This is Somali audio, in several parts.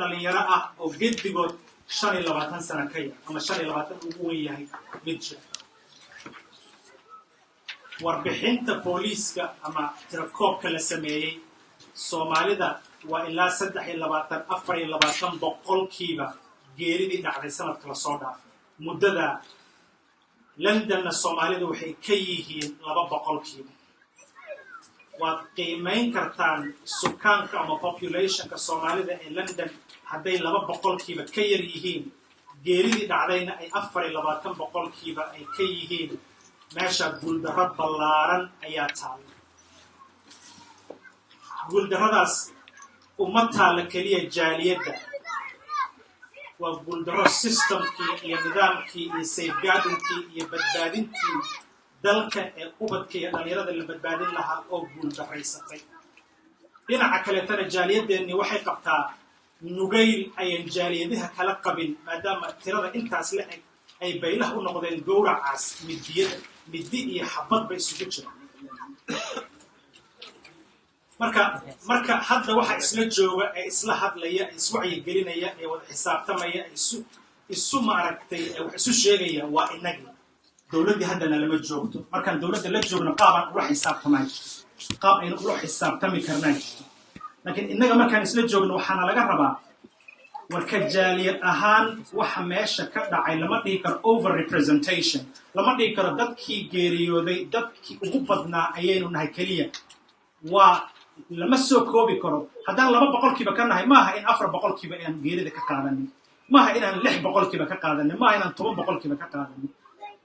Dhalinyaro ah oo gedigood 25 sano ka yar ama 25 ugu wen yahay mid jira. Warbixinta booliiska ama tirakoobka la sameeyey, Soomaalida waa ilaa 23, 24% geeridii dhacday sanadka lasoo dhaafay muddada. Londonna Soomaalida waxay ka yihiin 2%. Waad qiimayn kartaan sukaanka ama populationka Soomaalida ee London hadday 2% ka yar yihiin, geeridii dhacdayna ay 24% ay ka yihiin. Meesha guuldarro ballaaran ayaa taalla. Guuldarradaas uma taalla keliya jaaliyadda, waa guuldarro systemkii iyo nidaamkii iyo safeguardingkii iyo badbaadintii dalka ee ubadka iyo dhallinyarada la badbaadin lahaa oo guuldarraysatay. Dhinaca kaleetana, jaaliyaddeenni waxay qabtaa nugayl ayan jaaliyadaha kala qabin, maadaama tirada intaas la eg ay baylaha u noqdeen gowracaas midiyada, midi iyo xabad ba isugu jira. Marka hadda waxa isla jooga ee isla hadlaya, ee iswacyigelinaya, ee wada xisaabtamaya, ee isu maaragtay, ee wax isu sheegaya waa inagii. Dowladdii haddana lama joogto. Markaan dowladda la joogno, qaabaan ula xisaabtamaa jirto, qaab aynu ula xisaabtami karnaa jirto. Laakiin innaga markaan isla joogno, waxaana laga rabaa warka jaaliyad ahaan waxa meesha ka dhacay. Lama dhihi karo over representation, lama dhihi karo dadkii geeriyooday dadkii ugu badnaa ayaynu nahay keliya. Waa lama soo koobi karo. Haddaan 2% ka nahay, maaha in 4% aan geerida ka qaadanin, maaha inaan 6% ka qaadanin, maaha inaan 10% ka qaadanin.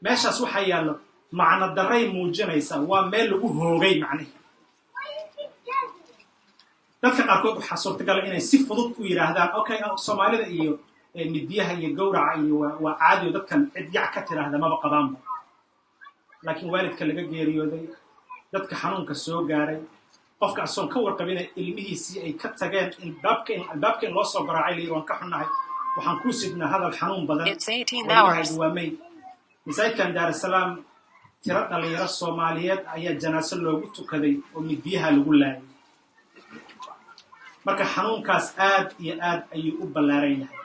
Meeshaas waxaa yaallo macno darray muujinaysa. Waa meel lagu hoogay macnihi. Dadka qaarkood waxaa suurtagala inay si fudud u yidhaahdaan, "Okay, Soomaalida iyo midiyaha iyo gowraca iyo waa caadi oo dadkan cid yac ka tiraahda maba qabaanba." Laakiin waalidka laga geeriyooday, dadka xanuunka soo gaaray, qofka asoon ka warqabina ilmihiisii ay ka tageen, albaabka in loo soo garaacay la yidhi, "Waan ka xunnahay, waxaan kuu sidnaa hadal xanuun badan." It's 18 Waryahaagi hours. waa meyd. Masaajidkan Daarasalaam tiro dhalinyaro Soomaaliyeed ayaa janaaso loogu tukaday oo midiyaha lagu laayay. Marka xanuunkaas aad iyo aad ayuu u ballaaran yahay.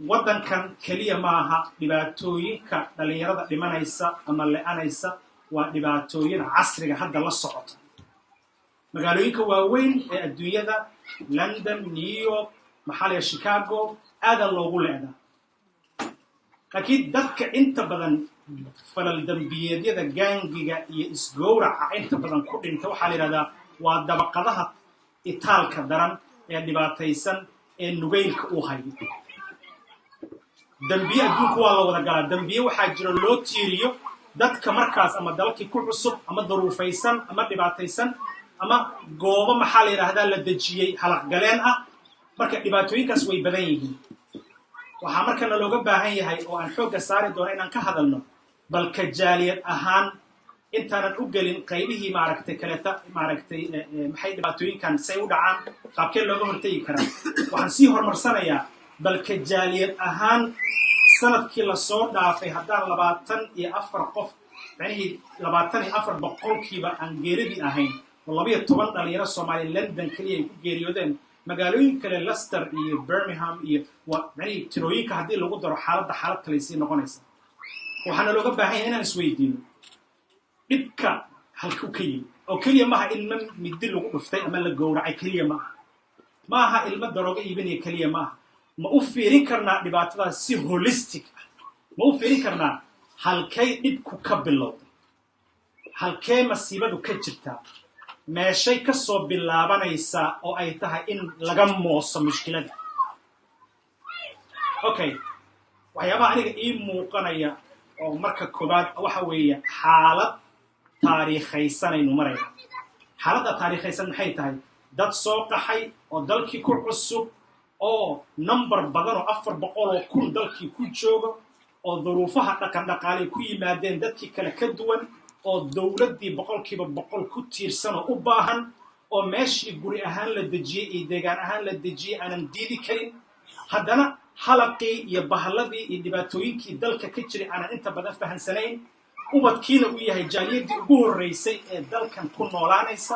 Waddankan keliya maaha dhibaatooyinka dhalinyarada dhimanaysa ama le'anaysa, waa dhibaatooyin casriga hadda la socota. Magaalooyinka waaweyn ee adduunyada, London, New York, maxaa la Chicago, aadaa loogu le'daa. Laakiin dadka inta badan falal dembiyeedyada gaangiga iyo isgowraca inta badan ku dhinta waxaa la yidhahdaa waa dabaqadaha itaalka daran ee dhibaataysan ee nugaylka u hayo. Dembiye adduunku waa la wada galaa. Dembiye waxaa jira loo tiiriyo dadka markaas ama dalkii ku cusub ama daruufaysan ama dhibaataysan ama goobo, maxaa la yidhaahdaa, la dejiyey halaqgaleen ah. Marka dhibaatooyinkaas way badan yihiin. Waxaa markana looga baahan yahay oo aan xoogga saari doono inaan ka hadalno balka jaaliyad ahaan, intaanan u gelin qaybihii maaragtay kaleeta, maaragtay, maxay dhibaatooyinkan say u dhacaan, qaabkee looga hortegi karaa. Waxaan sii horumarsanayaa balka jaaliyad ahaan sanadkii lasoo dhaafay haddaan 24 qof, macnihii 24% aan geeridii ahayn, oo 12 dhalinyaro Soomaaliya London keliya ay ku geeriyoodeen, magaalooyin kale, Leicester iyo Birmingham iyo waa macnihii tirooyinka haddii lagu daro, xaaladda xaalad kaley sii noqonaysa. Waxaana looga baahan yahay inaan isweydiino dhibka halkuu ka yimi. Oo keliya maaha ilmo midi lagu dhuftay ama la gowracay keliya ma aha, ma aha ilmo daroogo iibinaya keliya ma aha. Ma u fiirin karnaa dhibaatadaas si holistic ah? Ma u fiirin karnaa halkay dhibku ka bilowday, halkee masiibadu ka jirtaa, meeshay ka soo bilaabanaysaa oo ay tahay in laga mooso mushkilada? Okay, waxyaabaha aniga ii muuqanaya oo marka koobaad waxa weeye xaalad taariikhaysanaynu marayna. Xaaladda taariikhaysan maxay tahay? Dad soo qaxay oo dalkii ku cusub oo number badan oo 400,000 dalkii ku jooga, oo duruufaha dhaqan dhaqaalay ku yimaadeen dadkii kale ka duwan, oo dowladdii 100% ku tiirsan oo u baahan, oo meeshii guri ahaan la dejiyey iyo deegaan ahaan la dejiyey aanan diidi karin, haddana halaqii iyo bahalladii iyo dhibaatooyinkii dalka ka jiray aanan inta badan fahansanayn, ubadkiina uu yahay jaaliyaddii ugu horreysay ee dalkan ku noolaanaysa.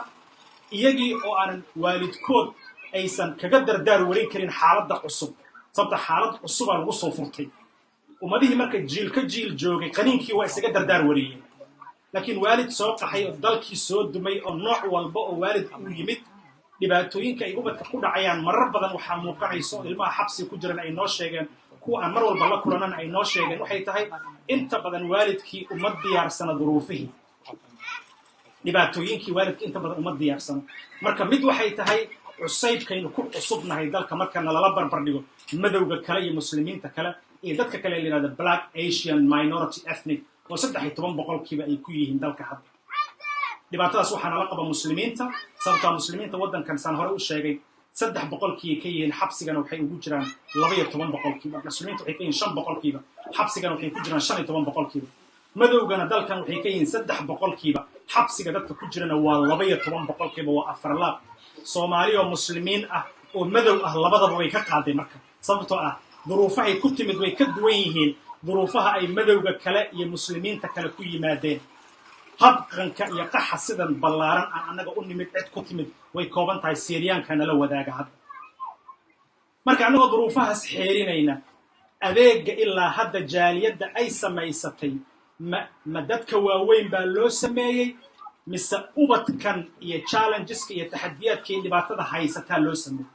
Iyagii oo aanan waalidkood aysan kaga dardaar warin karin xaaladda cusub, sababta xaalad cusubaa lagu soo furtay. Ummadihii marka jiil ka jiil joogay qaniinkii waa isaga dardaar wariyeen, laakiin waalid soo qaxay oo dalkii soo dumay oo nooc walba oo waalid uu yimid, dhibaatooyinka ay ubadka ku dhacayaan marar badan waxaa muuqanayso oo ilmaha xabsiga ku jiran ay noo sheegeen, kuwa aan mar walba la kulanana ay noo sheegeen, waxay tahay inta badan waalidkii uma diyaarsana duruufihii, dhibaatooyinkii waalidka inta badan uma diyaarsano. Marka mid waxay tahay cusaybkaynu ku cusubnahay dalka marka nalala barbar dhigo madowga kale iyo Muslimiinta kale iyo dadka kale la yihahdo Black Asian Minority Ethnic, oo 13% ay ku yihiin dalka hadda. Dhibaatadaas waxaa nala qaba Muslimiinta, sababtaa Muslimiinta waddankan, saan hore u sheegay, 3% ka yihiin, xabsigana waxay ugu jiraan 12%. Muslimiinta waxay ka yihiin 5%, xabsigana waxay ku jiraan 15%. Madowgana dalkan waxay ka yihiin 3%, xabsiga dadka ku jirana waa 12%, waa afar laab. Soomaali oo Muslimiin ah oo madow ah labadaba way ka qaaday marka, sababtoo ah duruufahay ku timid way ka duwan yihiin duruufaha ay madowga kale iyo Muslimiinta kale ku yimaadeen. Habqanka iyo qaxa sidan ballaaran aan annaga u nimid cid ku timid way kooban tahay, Siiriyaanka nala wadaaga hadda. Marka annagoo duruufahaas xeerinayna, adeega ilaa hadda jaaliyadda ay samaysatay ma dadka waaweyn baa loo sameeyey mise ubadkan iyo challengeska iyo taxadiyaadka iyo dhibaatada haysataa loo sameeyey?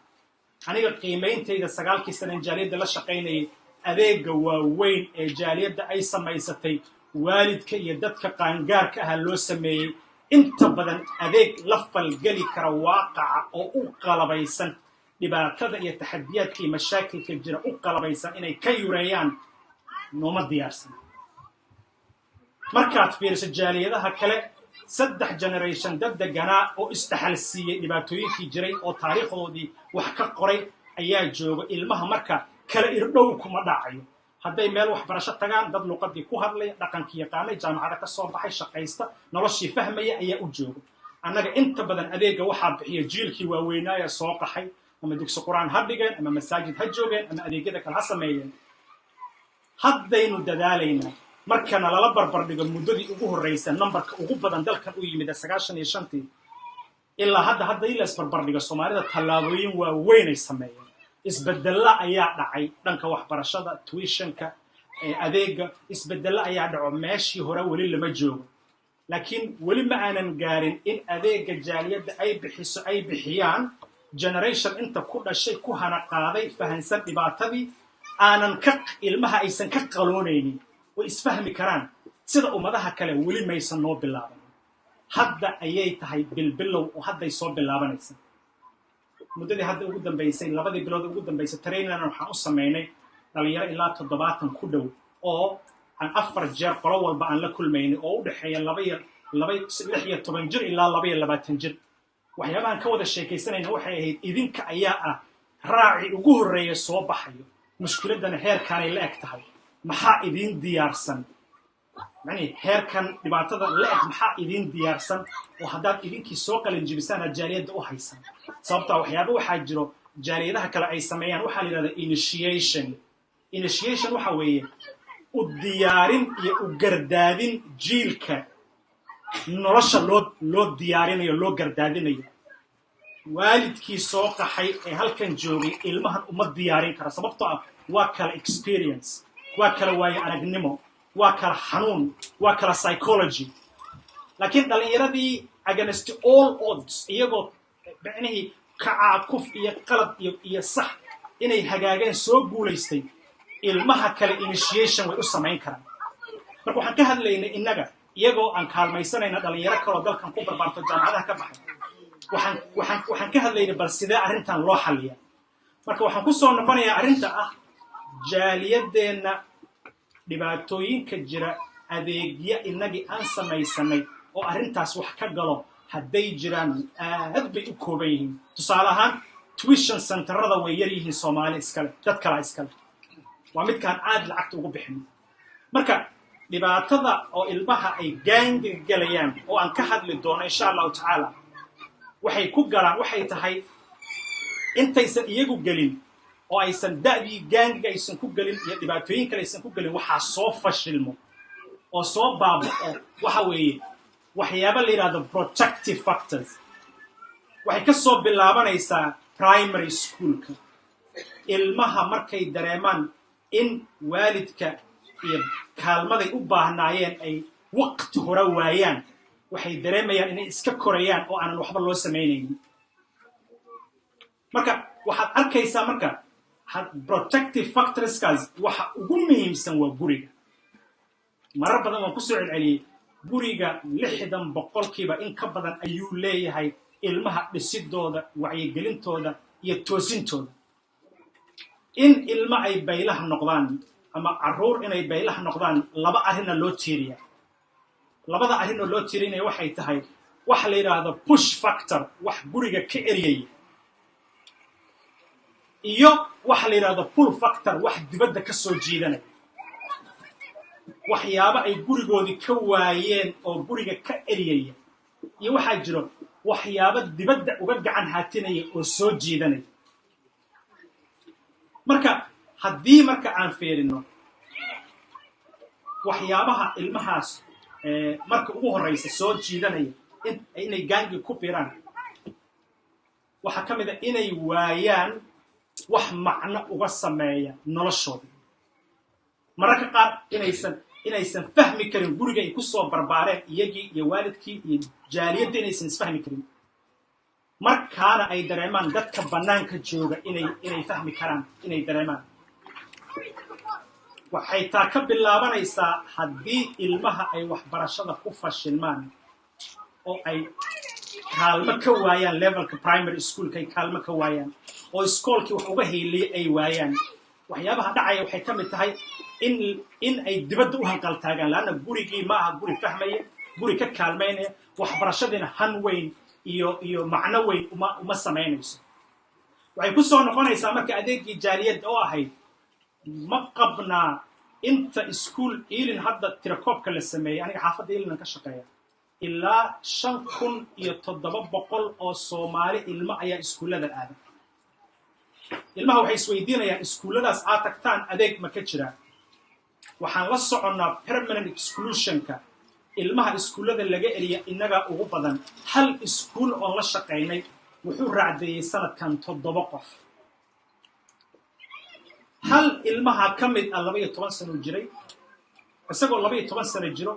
Aniga qiimeyntayda 9-kii sanan jaaliyadda la shaqaynayay, adeega waaweyn ee jaaliyadda ay samaysatay waalidka iyo dadka qaangaarka aha loo sameeyey. Inta badan adeeg la falgeli kara waaqaca oo u qalabaysan dhibaatada iyo taxadiyaadka iyo mashaakilka jira, u qalabaysan inay ka yureeyaan, nooma diyaarsan. Markaad fiiriso jaaliyadaha kale, saddex generation dad deganaa oo isdhaxal siiyey dhibaatooyinkii jiray oo taariikhdoodii wax ka qoray ayaa jooga. Ilmaha marka kala irdhow kuma dhacayo. Hadday meel waxbarasho tagaan, dad luqadii ku hadlaya, dhaqankii yaqaanay, jaamacada ka soo baxay, shaqaysta, noloshii fahmaya ayaa u jooga. Annaga inta badan adeega waxaa bixiya jiilkii waaweynaaya soo qaxay, ama dugsi Qur-aan ha dhigeen, ama masaajid ha joogeen, ama adeegyada kale ha sameeyeen. Haddaynu dadaalaynaa markana lala barbar dhigo muddadii ugu horraysa numberka ugu badan dalkan u yimid ee 95-tii ilaa hadda, hadda in la isbarbar dhigo, Soomaalida tallaabooyin waaweynay sameeyeen. Isbedella ayaa dhacay dhanka waxbarashada, tuitionka, adeega, isbedella ayaa dhaco. Meeshii hore weli lama joogo, laakiin weli ma aanan gaarin in adeega jaaliyadda ay bixiso ay bixiyaan generation inta ku dhashay, ku hana qaaday, fahansan dhibaatadii, aanan ka ilmaha aysan ka qaloonaynin way isfahmi karaan sida ummadaha kale. Weli maysan noo bilaaban. Hadda ayay tahay bilbilow oo hadday soo bilaabanaysa. Muddadii hadda ugu dambaysay, 2-dii bilood ugu dambaysay, training waxaan u samaynay dhalinyaro ilaa 70 ku dhow oo aan afar jeer qolo walba aan la kulmaynay, oo u dhexeeya laba iyo laba 16 jir ilaa 22 jir. Waxyaabahan ka wada sheekaysanayna waxay ahayd: idinka ayaa ah raaci ugu horreeya soo baxayo, mushkiladdana heerkaanay la eg tahay, maxaa idiin diyaarsan? Macnihi heerkan dhibaatada la eg maxaa idiin diyaarsan oo haddaad idinkii soo qalin jibisaan aad jaaliyadda u haysan? Sababtaa waxyaaba waxaa jiro jaaliyadaha kale ay sameeyaan, waxaa la yidhahdaa initiation. Initiation waxa weeye u diyaarin iyo u gardaadin jiilka nolosha loo diyaarinayo, loo gardaadinayo. Waalidkii soo qaxay ee halkan joogay ilmahan uma diyaarin kara, sababtoo ah waa kala experience, waa kala waayo aragnimo, waa kala xanuun, waa kala psychology. Laakiin dhallinyaradii, against all odds, iyagoo micnihii kacaakuf iyo qalad iyo sax inay hagaageen soo guulaystay, ilmaha kale initiation way u samayn karaan. Marka waxaan ka hadlaynay innaga iyagoo aan kaalmaysanayna dhalinyaro kaloo dalkan ku barbaarto, jaamacadaha ka baxay, waxaan ka hadlaynay bal sidee arrintan loo xalliya. Marka waxaan ku soo noqonayaa arrinta ah jaaliyadeenna dhibaatooyinka jira, adeegya innagii aan samaysanay oo arrintaas wax ka galo hadday jiraan aad bay u kooban yihiin. Tusaale ahaan, tuition centerada way yar yihiin, Soomaali iskale, dad kalaa iskale, waa midkaan aad lacagta ugu bixino. Marka dhibaatada oo ilmaha ay gaangiga gelayaan oo aan ka hadli doono insha Allahu tacaala, waxay ku galaan waxay tahay intaysan iyagu gelin oo aysan da'dii gaangiga aysan ku gelin iyo dhibaatooyin kale aysan ku gelin, waxaa soo fashilmo oo soo baaba'o waxa weeye waxyaaba la yidhahdo protective factors. Waxay ka soo bilaabanaysaa primary schoolka. Ilmaha markay dareemaan in waalidka iyo kaalmaday u baahnaayeen ay waqti hore waayaan, waxay dareemayaan inay iska korayaan oo aanan waxba loo samaynaynin. Marka waxaad arkaysaa, marka protective factorskaas waxa ugu muhiimsan waa guriga. Marar badan waan kusoo celceliyey, guriga 60% in ka badan ayuu leeyahay ilmaha dhisidooda, wacyigelintooda iyo toosintooda. In ilmo ay baylaha noqdaan ama carruur inay baylaha noqdaan, laba arrinna loo tiiriya. Labada arrinoo loo tiirinaya waxay tahay waxa la yidhaahdo push factor, wax guriga ka eryaya, iyo waxa la yidhahdo pull factor, wax dibadda ka soo jiidanaya. Waxyaabo ay gurigoodii ka waayeen oo guriga ka eryaya, iyo waxaa jiro waxyaabo dibadda uga gacan haatinaya oo soo jiidanaya. Marka haddii marka aan fiirino waxyaabaha ilmahaas marka ugu horraysa soo jiidanaya inay gangi ku biiraan, waxaa ka mid a inay waayaan wax macno uga sameeya noloshooda. Mararka qaar inaysan fahmi karin guriga ay ku soo barbaareen, iyagii iyo waalidkii iyo jaaliyadda inaysan isfahmi karin, markaana ay dareemaan dadka bannaanka jooga inay fahmi karaan, inay dareemaan. Waxay taa ka bilaabanaysaa haddii ilmaha ay waxbarashada ku fashilmaan oo ay kaalmo ka waayaan levelka primary schoolka, ay kaalmo ka waayaan oo iskoolkii wax uga hiiliya ay waayaan. Waxyaabaha dhacaya waxay ka mid tahay in ay dibadda u hanqaltaagaan, laanna gurigii ma aha guri fahmaya, guri ka kaalmaynaya waxbarashadiina han weyn iyo macno weyn uma samaynayso. Waxay ku soo noqonaysaa marka adeegii jaaliyadda oo ahayd, ma qabnaa inta iskuul Ealing hadda tirakoobka la sameeyey? Aniga xaafadda Ealing ka shaqeeya, ilaa 5700 oo Soomaali ilmo ayaa iskuullada aada. Ilmaha waxay isweydiinayaan, iskuulladaas aad tagtaan adeeg ma ka jiraa? Waxaan la soconnaa permanent exclusionka, ilmaha iskuullada laga eriya innagaa ugu badan. Hal iskuul oon la shaqaynay wuxuu raacdeeyey sanadkan toddoba qof. Hal ilmaha ka mid ah 12 sano jiray, isagoo 12 sano jiro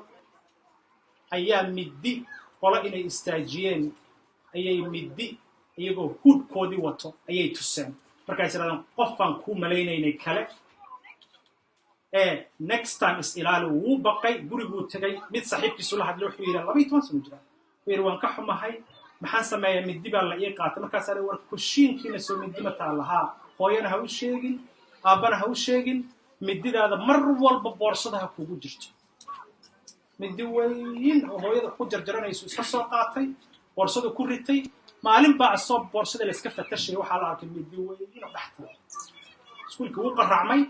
ayaa middi qolo inay istaajiyeen ayay middi iyagoo hoodkoodii wato ayay tuseen. Markaas yidhahdeen, "Qofaan kuu malaynaynay kale ee next time is ilaali." Wuu baqay, guriguu tegay, mid saaxiibkiisu la hadlay. Wuxuu yidhi, 12 sano jira, wuxuu yidhi, "Waan ka xumahay, maxaan sameeyaa? Middi baa la ii qaatay." Markaasaa war, "Kushiinkiina soo middi ma taalahaa? Hooyana ha u sheegin, aabbana ha u sheegin, mididaada mar walba boorsada ha kugu jirto." Midi weyn oo hooyada ku jarjaranaysu iska soo qaatay, boorsadu ku ritay. Maalin baa asoo boorsada la iska fatashaya waxaa la arkay midi weyn oo dhex taal. Iskuulkii wuu qaracmay,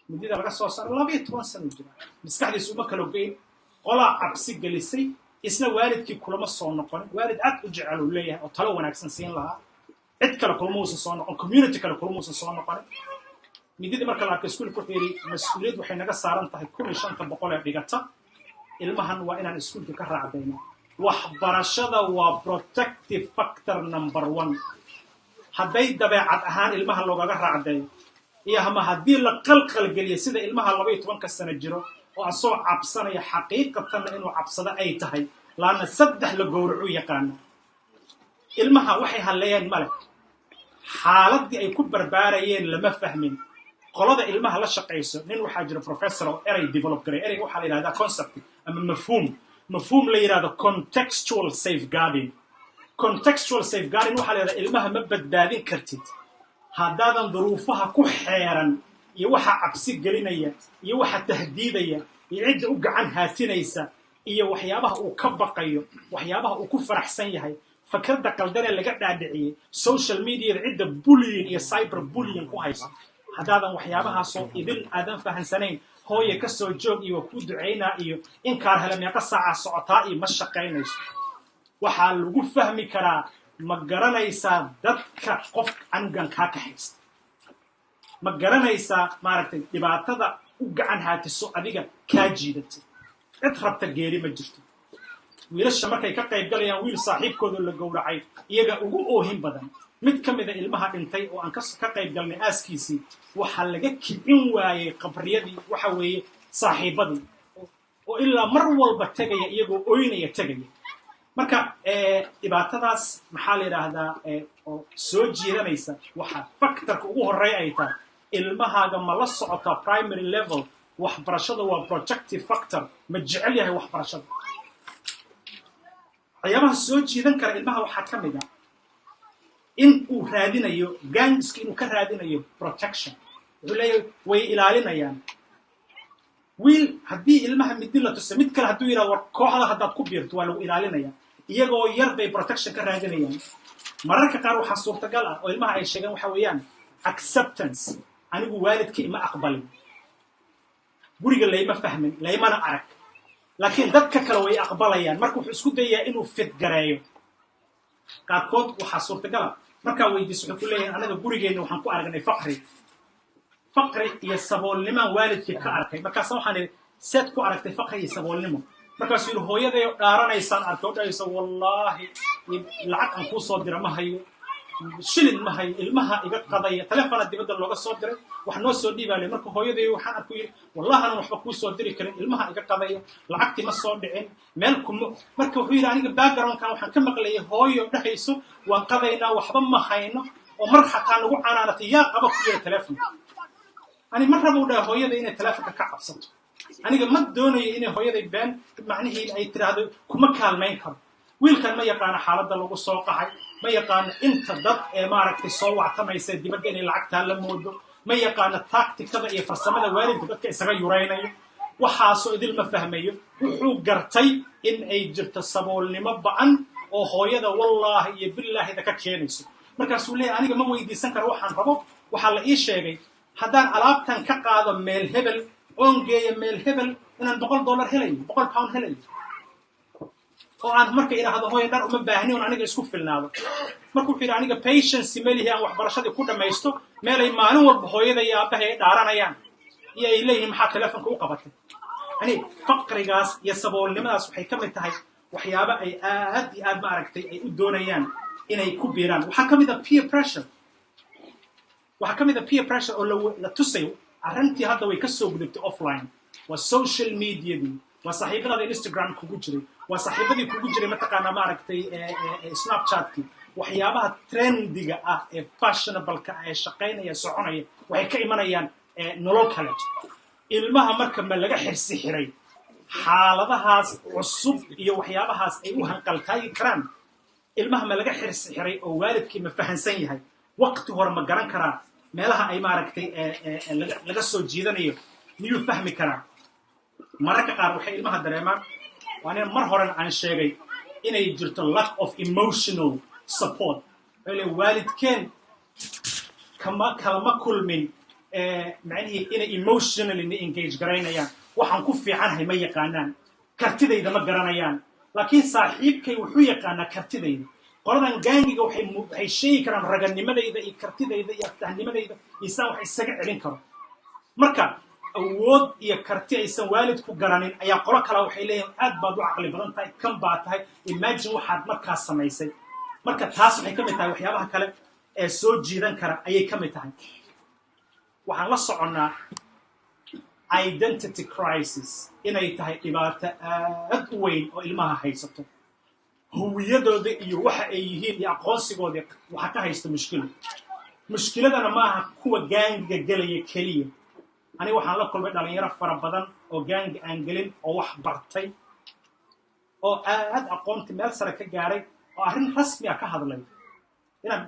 midida laga soo saaray. 12 sano jira, maskaxdiisu uma kala geyn. Qolaa cabsi gelisay, isna waalidkii kulama soo noqonin. Waalid aad u jecel uu leeyahay oo talo wanaagsan siin lahaa. Cid kale kulama uusan soo noqon, community kale kulama uusan soo noqonin. Mididii marka la arkay, iskuulka wuxuu yidhi, "Mas-uuliyad waxay naga saaran tahay 1500 ee dhigata, ilmahan waa inaan iskuulka ka raacdayno." Waxbarashada waa protective factor number one. Hadday dabeecad ahaan ilmaha loogaga raacdeeyo iyo ama haddii la qalqalgeliyo, sida ilmaha 12-ka sano jiro oo asoo cabsanaya, xaqiiqatanna inuu cabsado ay tahay, laanna saddex la gowracu yaqaana. Ilmaha waxay halleeyeen male, xaaladdii ay ku barbaarayeen lama fahmin. Qolada ilmaha la shaqayso, nin waxaa jira professor oo erey develop garay. Ereyga waxaa la yidhahdaa concept ama mafhuum la yidhahdo contextual safeguarding. Contextual safeguarding waxaa la yidhahdaa ilmaha ma badbaadin kartid haddaadan duruufaha ku xeeran iyo waxa cabsi gelinaya iyo waxa tahdiidaya iyo cidda u gacan haatinaysa iyo waxyaabaha uu ka baqayo, waxyaabaha uu ku faraxsan yahay, fakradda qaldanee laga dhaadhiciyey, social mediada cidda bullying iyo cyber bullying ku hayso. Haddaadan waxyaabahaasoo idin aadan fahansanayn, hooye ka soo joog iyo waa kuu ducaynaa iyo inkaar hele meeqa saaca socotaa iyo ma shaqaynayso. Waxaa lagu fahmi karaa, ma garanaysaa dadka qof canugan kaa kaxaysta? Ma garanaysaa, maaragtay, dhibaatada u gacan haatiso adiga kaa jiidatay? Cid rabta geeri ma jirto. Wiilasha markay ka qayb galayaan wiil saaxiibkooda la gowracay, iyaga ugu oohin badan. Mid ka mida ilmaha dhintay oo aan ka qayb galnay aaskiisii, waxaa laga kicin waayey qabriyadii, waxa weeye saaxiibadii oo ilaa mar walba tegaya, iyagoo oynaya tegaya. Marka dhibaatadaas, maxaa la yidhaahdaa, oo soo jiidanaysa, waxaa factorka ugu horreeya ay tahay ilmahaaga ma la socotaa primary level waxbarashada. Waa projective factor. Ma jecel yahay waxbarashada? Waxyaabaha soo jiidan kara ilmaha waxaa ka mid ah in uu raadinayo gangska, inuu ka raadinayo protection. Wuxuu leeyahay way ilaalinayaan. Wiil haddii ilmaha midi la tusa, mid kale hadduu yidhahdo, "War kooxda haddaad ku biirto waa lagu ilaalinaya," iyagoo yar bay protection ka raadinayaan. Mararka qaar waxaa suurtagal ah oo ilmaha ay sheegeen waxa weeyaan acceptance. Anigu waalidka ima aqbalin, guriga layma fahmin, laymana arag, laakiin dadka kale way aqbalayaan. Marka wuxuu isku dayayaa inuu fit gareeyo. Qaarkood waxaa suurtagala markaa weydiiso, wuxuu ku leeyahay, "Anaga gurigeenna waxaan ku aragnay faqri, faqri iyo saboolnimaan waalidkii ka arkay." Markaasa waxaan idhi, "Seed ku aragtay faqri iyo saboolnimo?" Markaasuu yidhi, "Hooyaday dhaaranaysaan arkay oo dhahayso, 'Wallaahi lacag aan kuu soo dira ma hayo, shilin ma hayo, ilmaha iga qadaya.' Telefona dibadda looga soo diray, wax noo soo dhiibaale. Marka hooyaday waxaan arku yidhi, 'Wallahi anan waxba kuu soo diri karin, ilmaha iga qadaya, lacagtii ma soo dhicin meel kuma.' Marka wuxuu yidhi, aniga backgroundkan waxaan ka maqlayay hooyo dhahayso, 'Waan qadaynaa, waxba ma hayno,' oo mar xataa nagu canaanatay, 'Yaa qaba ku yira telefonka.' Ani ma rabo," dhaha, "hooyada inay telefonka ka cabsato. Aniga ma doonayo inay hooyaday been macnihii ay tiraahdo kuma kaalmayn karo." Wiilkan ma yaqaano xaaladda lagu soo qaxay, ma yaqaano inta dad ee maaragtay soo wactamaysa dibadda inay lacagtaa la moodo, ma yaqaano tacticada iyo farsamada waalidka dadka isaga yuraynayo. Waxaasoo idil ma fahmayo. Wuxuu gartay in ay jirto saboolnimo ba'an oo hooyada wallaahi iyo billaahida ka keenayso. Markaasuu leeyahy, "Aniga ma weydiisan karo waxaan rabo. Waxaa la ii sheegay haddaan alaabtan ka qaado meel hebel oon geeyo meel hebel inaan $100 helayo, £100 helayo, oo aan marka idhaahdo hooya dhar uma baahni, oon aniga isku filnaado." Marka wuxuu yidhi, "Aniga patience melihi aan waxbarashadii ku dhammaysto meelay maalin walba hooyada iyo aabbahay ay dhaaranayaan iyo ay leeyihiin, 'Maxaa telefonka u qabatay?'" Yani faqrigaas iyo saboolnimadaas waxay ka mid tahay waxyaabo ay aad iyo aad maaragtay ay u doonayaan inay ku biiraan. Waxaa ka mid a peer pressure. Waxaa ka mid a peer pressure oo la tusayo. Arrintii hadda way ka soo gudubtay offline, waa social mediadii, waa saaxiibadaada Instagram kugu jiray, waa saaxiibadii kugu jiray mataqaanaa maaragtay Snapchatkii. Waxyaabaha trendiga ah ee fashionableka ah ee shaqaynaya, soconaya, waxay ka imanayaan nolol kaleeto. Ilmaha marka ma laga xirsi xiray xaaladahaas cusub iyo waxyaabahaas ay u hanqaltaagi karaan? Ilmaha ma laga xirsi xiray oo waalidkii ma fahansan yahay? Waqti hore ma garan karaa meelaha ay maaragtay laga soo jiidanayo? Miyuu fahmi karaa? Mararka qaar waxay ilmaha dareemaan, waa nin mar horena aan sheegay, inay jirto lack of emotional support. Waxay leeyihin waalidkeen kama kalama kulmin macnihii inay emotionally na engage garaynayaan. Waxaan ku fiicanahay ma yaqaanaan, kartidayda ma garanayaan, laakiin saaxiibkay wuxuu yaqaanaa kartidayda. Qoladan gangiga waxay sheegi karaan raganimadayda iyo kartidayda iyo aftahnimadayda iyo saan wax isaga celin karo. Marka awood iyo karti aysan waalidku garanin ayaa qolo kala waxay leeyihin, 'Aad baad u caqli badan tahay, kan baa tahay, imagine waxaad markaas samaysay.'" Marka taas waxay ka mid tahay waxyaabaha kale ee soo jiidan kara ayay ka mid tahay. Waxaan la soconnaa identity crisis inay tahay dhibaato aad u weyn oo ilmaha haysato. Huwiyadooda iyo waxa ay yihiin iyo aqoonsigooda waxa ka haysta mushkilo. Mushkiladana maaha kuwa gangiga gelaya keliya. Aniga waxaan la kulmay dhalinyaro fara badan oo gangi aan gelin oo wax bartay oo aad aqoonti meel sare ka gaaray oo arrin rasmi ah ka hadlay.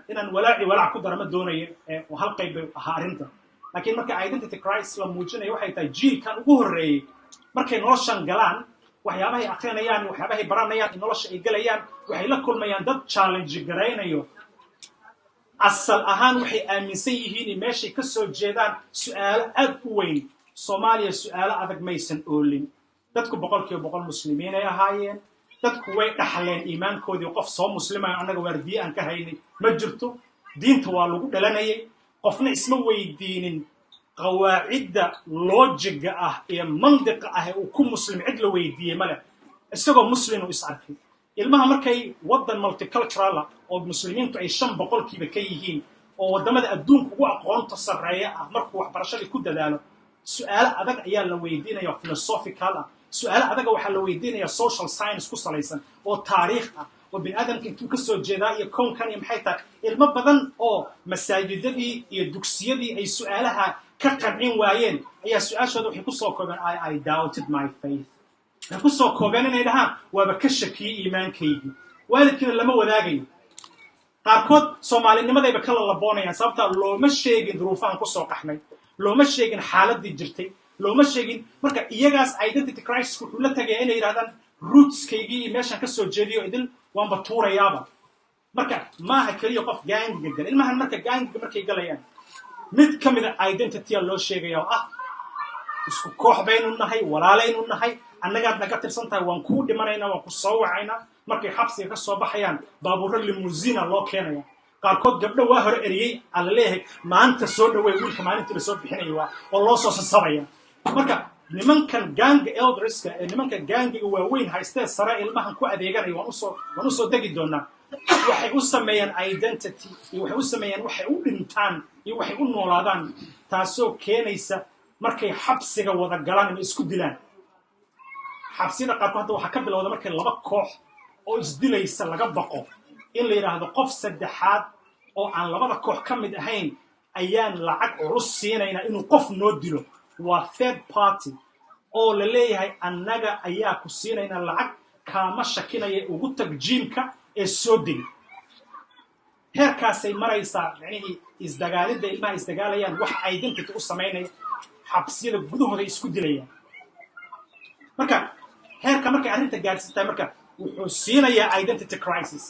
Inaan walaaci walaac ku dara ma doonayo, oo hal qayb bay ahaa arrinta. Laakiin marka identity crisis la muujinayo, waxay tahay jiilkan ugu horreeyey markay noloshan galaan, waxyaabahay akrinayaan, waxyaabahay baranayaan, in nolosha ay gelayaan, waxay la kulmayaan dad challenge garaynayo asal ahaan waxay aaminsan yihiin in meeshay ka soo jeedaan. Su'aalo aad u weyn. Soomaaliya su'aalo adag maysan oolin. Dadku 100% muslimiin ay ahaayeen. Dadku way dhaxleen iimaankoodii. Qof soo muslimayo annaga waardiye aan ka haynay ma jirto. Diinta waa lagu dhalanayay. Qofna isma weydiinin qawaacidda logicga ah iyo mandiqa ah ee uu ku muslim. Cid la weydiiyey male. Isagoo Muslim uu is arkay. Ilmaha markay waddan multicultural ah oo Muslimiintu ay 5% ka yihiin, oo waddamada adduunka ugu aqoonta sarreeya ah, markuu waxbarashadii ku dadaalo, su'aalo adag ayaa la weydiinaya, philosophical ah. Su'aalo adaga waxaa la weydiinaya social science ku salaysan oo taariikh ah, oo bini aadamka intuu ka soo jeedaa iyo kownkan iyo maxay tahay. Ilmo badan oo masaajidadii iyo dugsiyadii ay su'aalaha ka qancin waayeen ayaa su-aashooda waxay kusoo koobeen "I doubted my faith." Waxay kusoo koobeen inay dhahaan, "Waaba ka shakiyey iimaankaygii." Waalidkiina lama wadaagayo. Qaarkood Soomaalinimadayba ka lalaboonayaan, sababtaa looma sheegin duruufahan kusoo qaxnay, looma sheegin xaaladii jirtay, looma sheegin. Marka iyagaas identity crisis wuxuu la tagaya inay yidhahdaan, "Rootskaygii iyo meeshaan ka soo jeediyo idil waanba tuurayaaba." Marka maaha keliya qof gaangiga gala. Ilmahan marka gaangiga markay galayaan, mid ka mida identitya loo sheegaya oo ah, "Isku koox baynu nahay, walaalaynu nahay, annagaad naga tirsan tahay, waan kuu dhimanaynaa, waan ku soo wacaynaa." Markay xabsiga ka soo baxayaan, baabuurro limousine loo keenaya. Qaarkood gabdho waa hore eriyey aa la leeyahay, "Maanta soo dhawey wiilka." Maalintii la soo bixinaya waa oo loo soo sasabaya. Marka nimankan ganga elderska ee nimanka gaangiga waaweyn haystee sare ilmahan ku adeeganaya, waan usoo degi doonaa, waxay u sameeyaan identity iyo waxay u sameeyaan waxay u dhintaan iyo waxay u noolaadaan, taasoo keenaysa markay xabsiga wada galaan inay isku dilaan. Xabsiyada qaarkood hadda waxaa ka bilowda, markay laba koox oo isdilaysa laga baqo, in la yidhaahdo, "Qof saddexaad oo aan labada koox ka mid ahayn ayaan lacag culus siinaynaa inuu qof noo dilo." Waa third party oo la leeyahay, "Annaga ayaa ku siinaynaa lacag, kaama shakinaya, ugu tag gymka ee soo dil." Heerkaasay maraysaa micnihii isdagaalidda ilmaha isdagaalayaan. Wax identity u samaynaya, xabsiyada gudahooda isku dilayaan. Marka heerka markay arrinta gaadhsan tahay, marka wuxuu siinayaa identity crisis,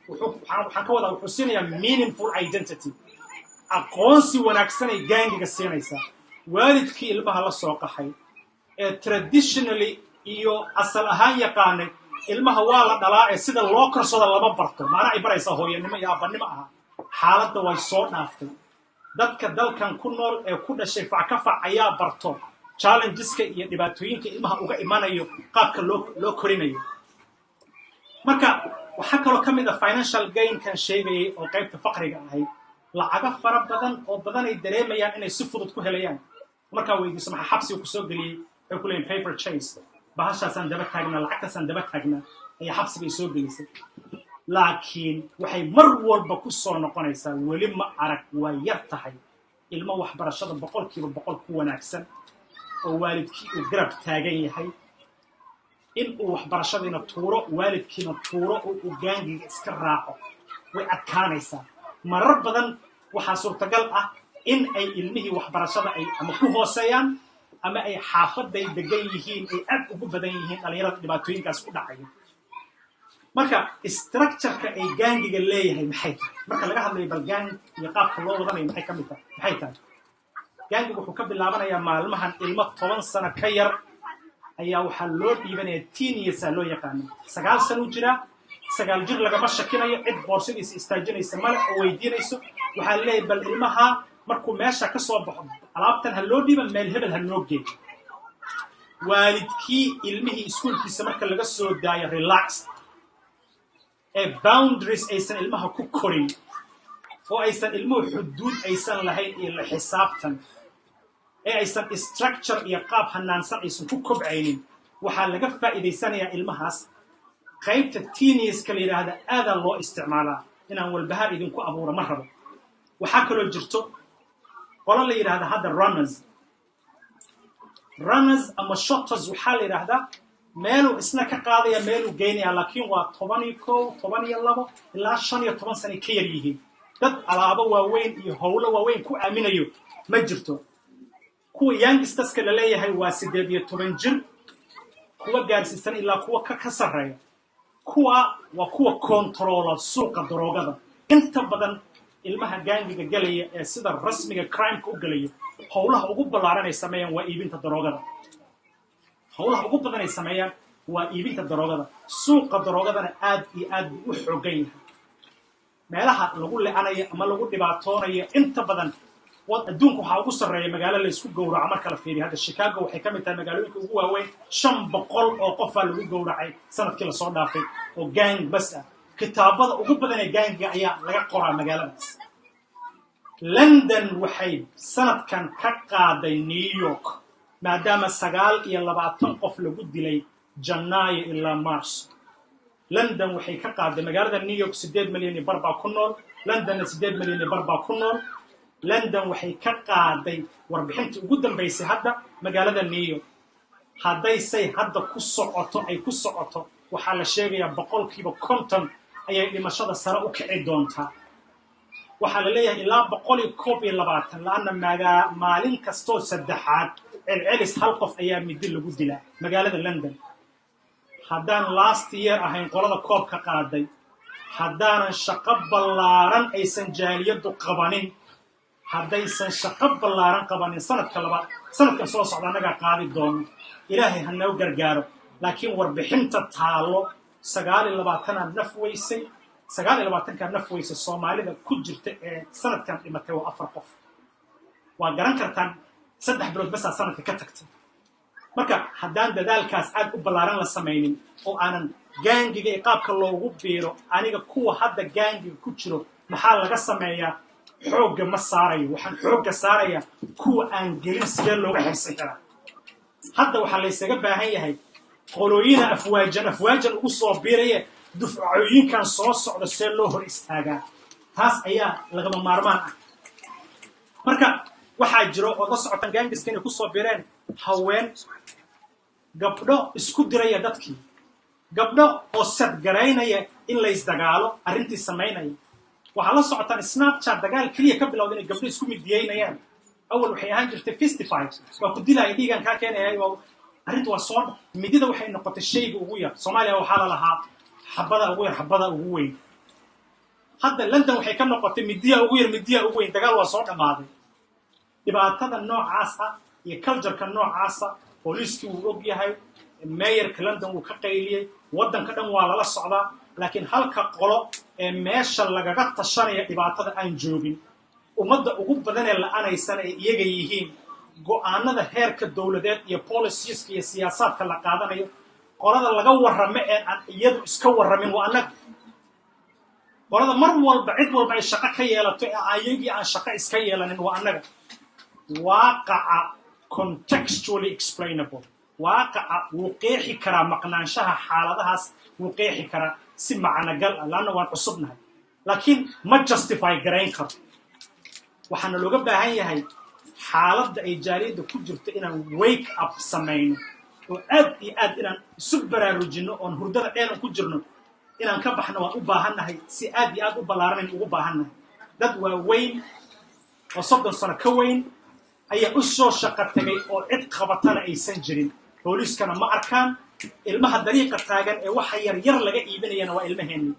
waxaan ka wadaa, wuxuu siinayaa meaningful identity, aqoonsi wanaagsanay gaangiga siinaysaa. Waalidkii ilmaha la soo qaxay ee traditionally iyo asal ahaan yaqaanay ilmaha waa la dhalaa ee sida loo korsado lama barto, macna ay baraysaa hooyanimo iyo aabanimo aha, xaaladda way soo dhaaftay. Dadka dalkan ku nool ee ku dhashay fac ka fac ayaa barto challengeska iyo dhibaatooyinka ilmaha uga imanayo qaabka loo korinayo. Marka waxaa kaloo ka mid a financial gainkan sheegayay oo qaybta faqriga ahayd, lacago fara badan oo badan ay dareemayaan inay si fudud ku helayaan. Markaa weydiiso, "Maxaa xabsiga kusoo geliyey?" waxay ku leeyihin, "Paper chase, bahashaasaan daba taagnaa, lacagtaasaan daba taagnaa ayaa xabsiga ay soo gelisay." Laakiin waxay mar walba ku soo noqonaysaa, weli ma arag, waa yar tahay ilmo waxbarashada 100% ku wanaagsan oo waalidkii uu garab taagan yahay in uu waxbarashadiina tuuro, waalidkiina tuuro, oo uu gaangiga iska raaco. Way adkaanaysaa. Marar badan waxaa suurtagal ah in ay ilmihii waxbarashada ay ama ku hooseeyaan ama ay xaafaday degan yihiin ay aad ugu badan yihiin dhalinyarada dhibaatooyinkaas ku dhacaya. Marka structureka ay gaangiga leeyahay maxay tahay? Marka laga hadlayo bal gang iyo qaabka loo wadanayo, maxay ka mid tahay? Maxay tahay? Gaangiga wuxuu ka bilaabanayaa maalmahan ilmo 10 sano ka yar ayaa waxaa loo dhiibanaya, teenagers loo yaqaano. 9 sano u jiraa, 9 jir lagama shakinayo, cid boorsadiisa istaajinaysa male oo weydiinayso. Waxaa leeyahay, bal ilmaha markuu meesha ka soo baxo, alaabtan ha loo dhiiba, meel hebel ha noo geeyo. Waalidkii ilmihii iskuulkiisa marka laga soo daayo, relaxed ee boundaries aysan ilmaha ku korin oo aysan ilmuhu xuduud aysan lahayn iyo la xisaabtan ee aysan structure iyo qaab hanaansan aysan ku kobcaynin, waxaa laga faa'iidaysanayaa ilmahaas. Qaybta teenagerska la yidhaahda aadaa loo isticmaalaa. Inaan walbahaar idinku abuuro ma rabo. Waxaa kaloo jirto qolo la yidhahda hadda runners ama shotters. Waxaa la yidhaahdaa meeluu isna ka qaadaya, meeluu geynaya, laakiin waa 11, 12 ilaa 15 sanay ka yar yihiin. Dad alaabo waaweyn iyo howlo waaweyn ku aaminayo ma jirto. Kuwa youngsterska la leeyahay waa 18 jir kuwa gaarsiisan ilaa kuwa ka sarreeya. Kuwa waa kuwa kontaroola suuqa daroogada. Inta badan ilmaha gaangiga galaya ee sida rasmiga crimeka u galaya, howlaha ugu ballaaran ay sameeyaan waa iibinta daroogada. Howlaha ugu badan ay sameeyaan waa iibinta daroogada. Suuqa daroogadana aad iyo aad buu u xoogan yahay. Meelaha lagu le'anayo ama lagu dhibaatoonayo inta badan Adduunka waxaa ugu sarreeya magaalo la isku gowraco marka la fiiriyo. Hadda Chicago waxay ka mid tahay magaalooyinka ugu waaweyn. 500 oo qofaa lagu gowracay sanadkii lasoo dhaafay oo gang bas ah. Kitaabada ugu badan ee gangiga ayaa laga qoraa magaaladaas. London waxay sanadkan ka qaaday New York, maadaama 29 qof lagu dilay Janaayo ilaa Mars. London waxay ka qaaday magaalada New York. 8.5 milyan baa ku nool Londonna, 8.5 milyan baa ku nool. London waxay ka qaaday warbixintii ugu dambaysay hadda magaalada New York. Hadday say hadda ku socoto ay ku socoto, waxaa la sheegayaa 50% ayay dhimashada sare u kici doontaa. Waxaa la leeyahay ilaa 121, la'anna magaa maalin kastoo saddexaad celcelis hal qof ayaa midi lagu dilaa magaalada London. Haddaan last year ahayn qolada koobka qaaday, haddaanan shaqo ballaaran aysan jaaliyaddu qabanin, haddaysan shaqo ballaaran qabanin, sanadka labaad, sanadkan soo socda annagaa qaadi doono. Ilaahay ha noo gargaaro. Laakiin warbixinta taallo, 29-aad naf weysay. 29-kaa naf weysay, Soomaalida ku jirta ee sanadkan dhimatay waa afar qof. Waa garan kartaan, 3 bilood basaa sanadka ka tagtay. Marka haddaan dadaalkaas aad u ballaaran la samaynin oo aanan gaangiga iyo qaabka loogu biiro, aniga kuwa hadda gaangiga ku jiro maxaa laga sameeyaa xoogga ma saarayo. Waxaan xoogga saarayaa kuwa aan gelin sidee looga xirsan karaa. Hadda waxaa laysaga baahan yahay qolooyina afwaajan afwaajan ugu soo biiraya, dufcooyinkan soo socda see loo hor istaagaa. Taas ayaa lagama maarmaan ah. Marka waxaa jiro ood la socotaan gangiska inay kusoo bireen haween, gabdho isku diraya dadkii, gabdho oo sadgaraynaya in laysdagaalo arrintii samaynaya. Waxaa la socotaan Snapchat dagaal keliya ka bilowda inay gabdho isku midiyeynayaan. Awal waxay ahaan jirtay fist fight, waa ku dilaya, dhiigan kaa keenaya. Arrintu waa soo midida waxay noqotay shayga ugu yar. Soomaaliya waxaa la lahaa xabada ugu yar, xabada ugu weyn. Hadda London waxay ka noqotay midiya ugu yar, midiya ugu weyn. Dagaal waa soo dhammaaday. Dhibaatada noocaas ah iyo cultureka noocaasa booliiskii wuu og yahay, mayorka London wuu ka qayliyey, waddanka dhan waa lala socdaa. Laakiin halka qolo ee meesha lagaga tashanaya dhibaatada aan joogin, ummadda ugu badan ee la'anaysana ay iyaga yihiin, go'aanada heerka dowladeed iyo policieska iyo siyaasaadka la qaadanayo qolada laga warramo ee aan iyadu iska warramin waa annaga. Qolada mar walba cid walba ay shaqo ka yeelato ee ayagii aan shaqo iska yeelanin waa annaga. Waaqaca contextually explainable, waaqaca wuu qeexi karaa maqnaanshaha xaaladahaas, wuu qeexi karaa si macnogal ah, laanna waan cusubnahay, laakiin ma justify garayn karo. Waxaana looga baahan yahay xaaladda ay jaaliyadda ku jirto inaan wake up samayno oo aad iyo aad inaan isu baraarujinno oon hurdada dheeran ku jirno inaan ka baxno waan u baahannahay. Si aad iyo aad u ballaaranayn ugu baahannahay. Dad waaweyn oo 30 sano ka weyn ayaa u soo shaqo tegay oo cid qabatana aysan jirin. Booliiskana ma arkaan. Ilmaha dariiqa taagan ee waxa yaryar laga iibinayana waa ilmaheenni.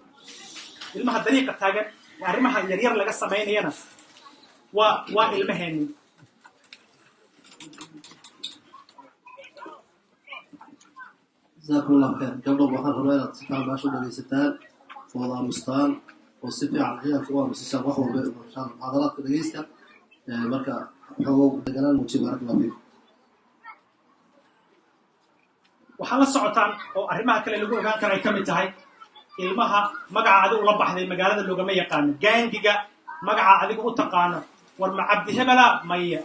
Ilmaha dariiqa taagan ee arrimaha yaryar laga samaynayana waa ilmaheenni. Jazaakum Allahu khayr. Gabdho, waxaan rabaa inaad si fiican baasha u dhegaysataan, wada aamustaan oo si fiican ciyaalka u aamusisaan. Wax walba insha Allah muxaadaraadka dhegaysta. Marka xogow deganaan muujiya. Baarak Allah fiikum. Waxaa la socotaan oo arrimaha kale lagu ogaan kara ay ka mid tahay ilmaha magaca adigu ula baxday magaalada loogama yaqaano. Gaangiga magaca adiga u taqaano, war ma Cabdi hebela? Maya,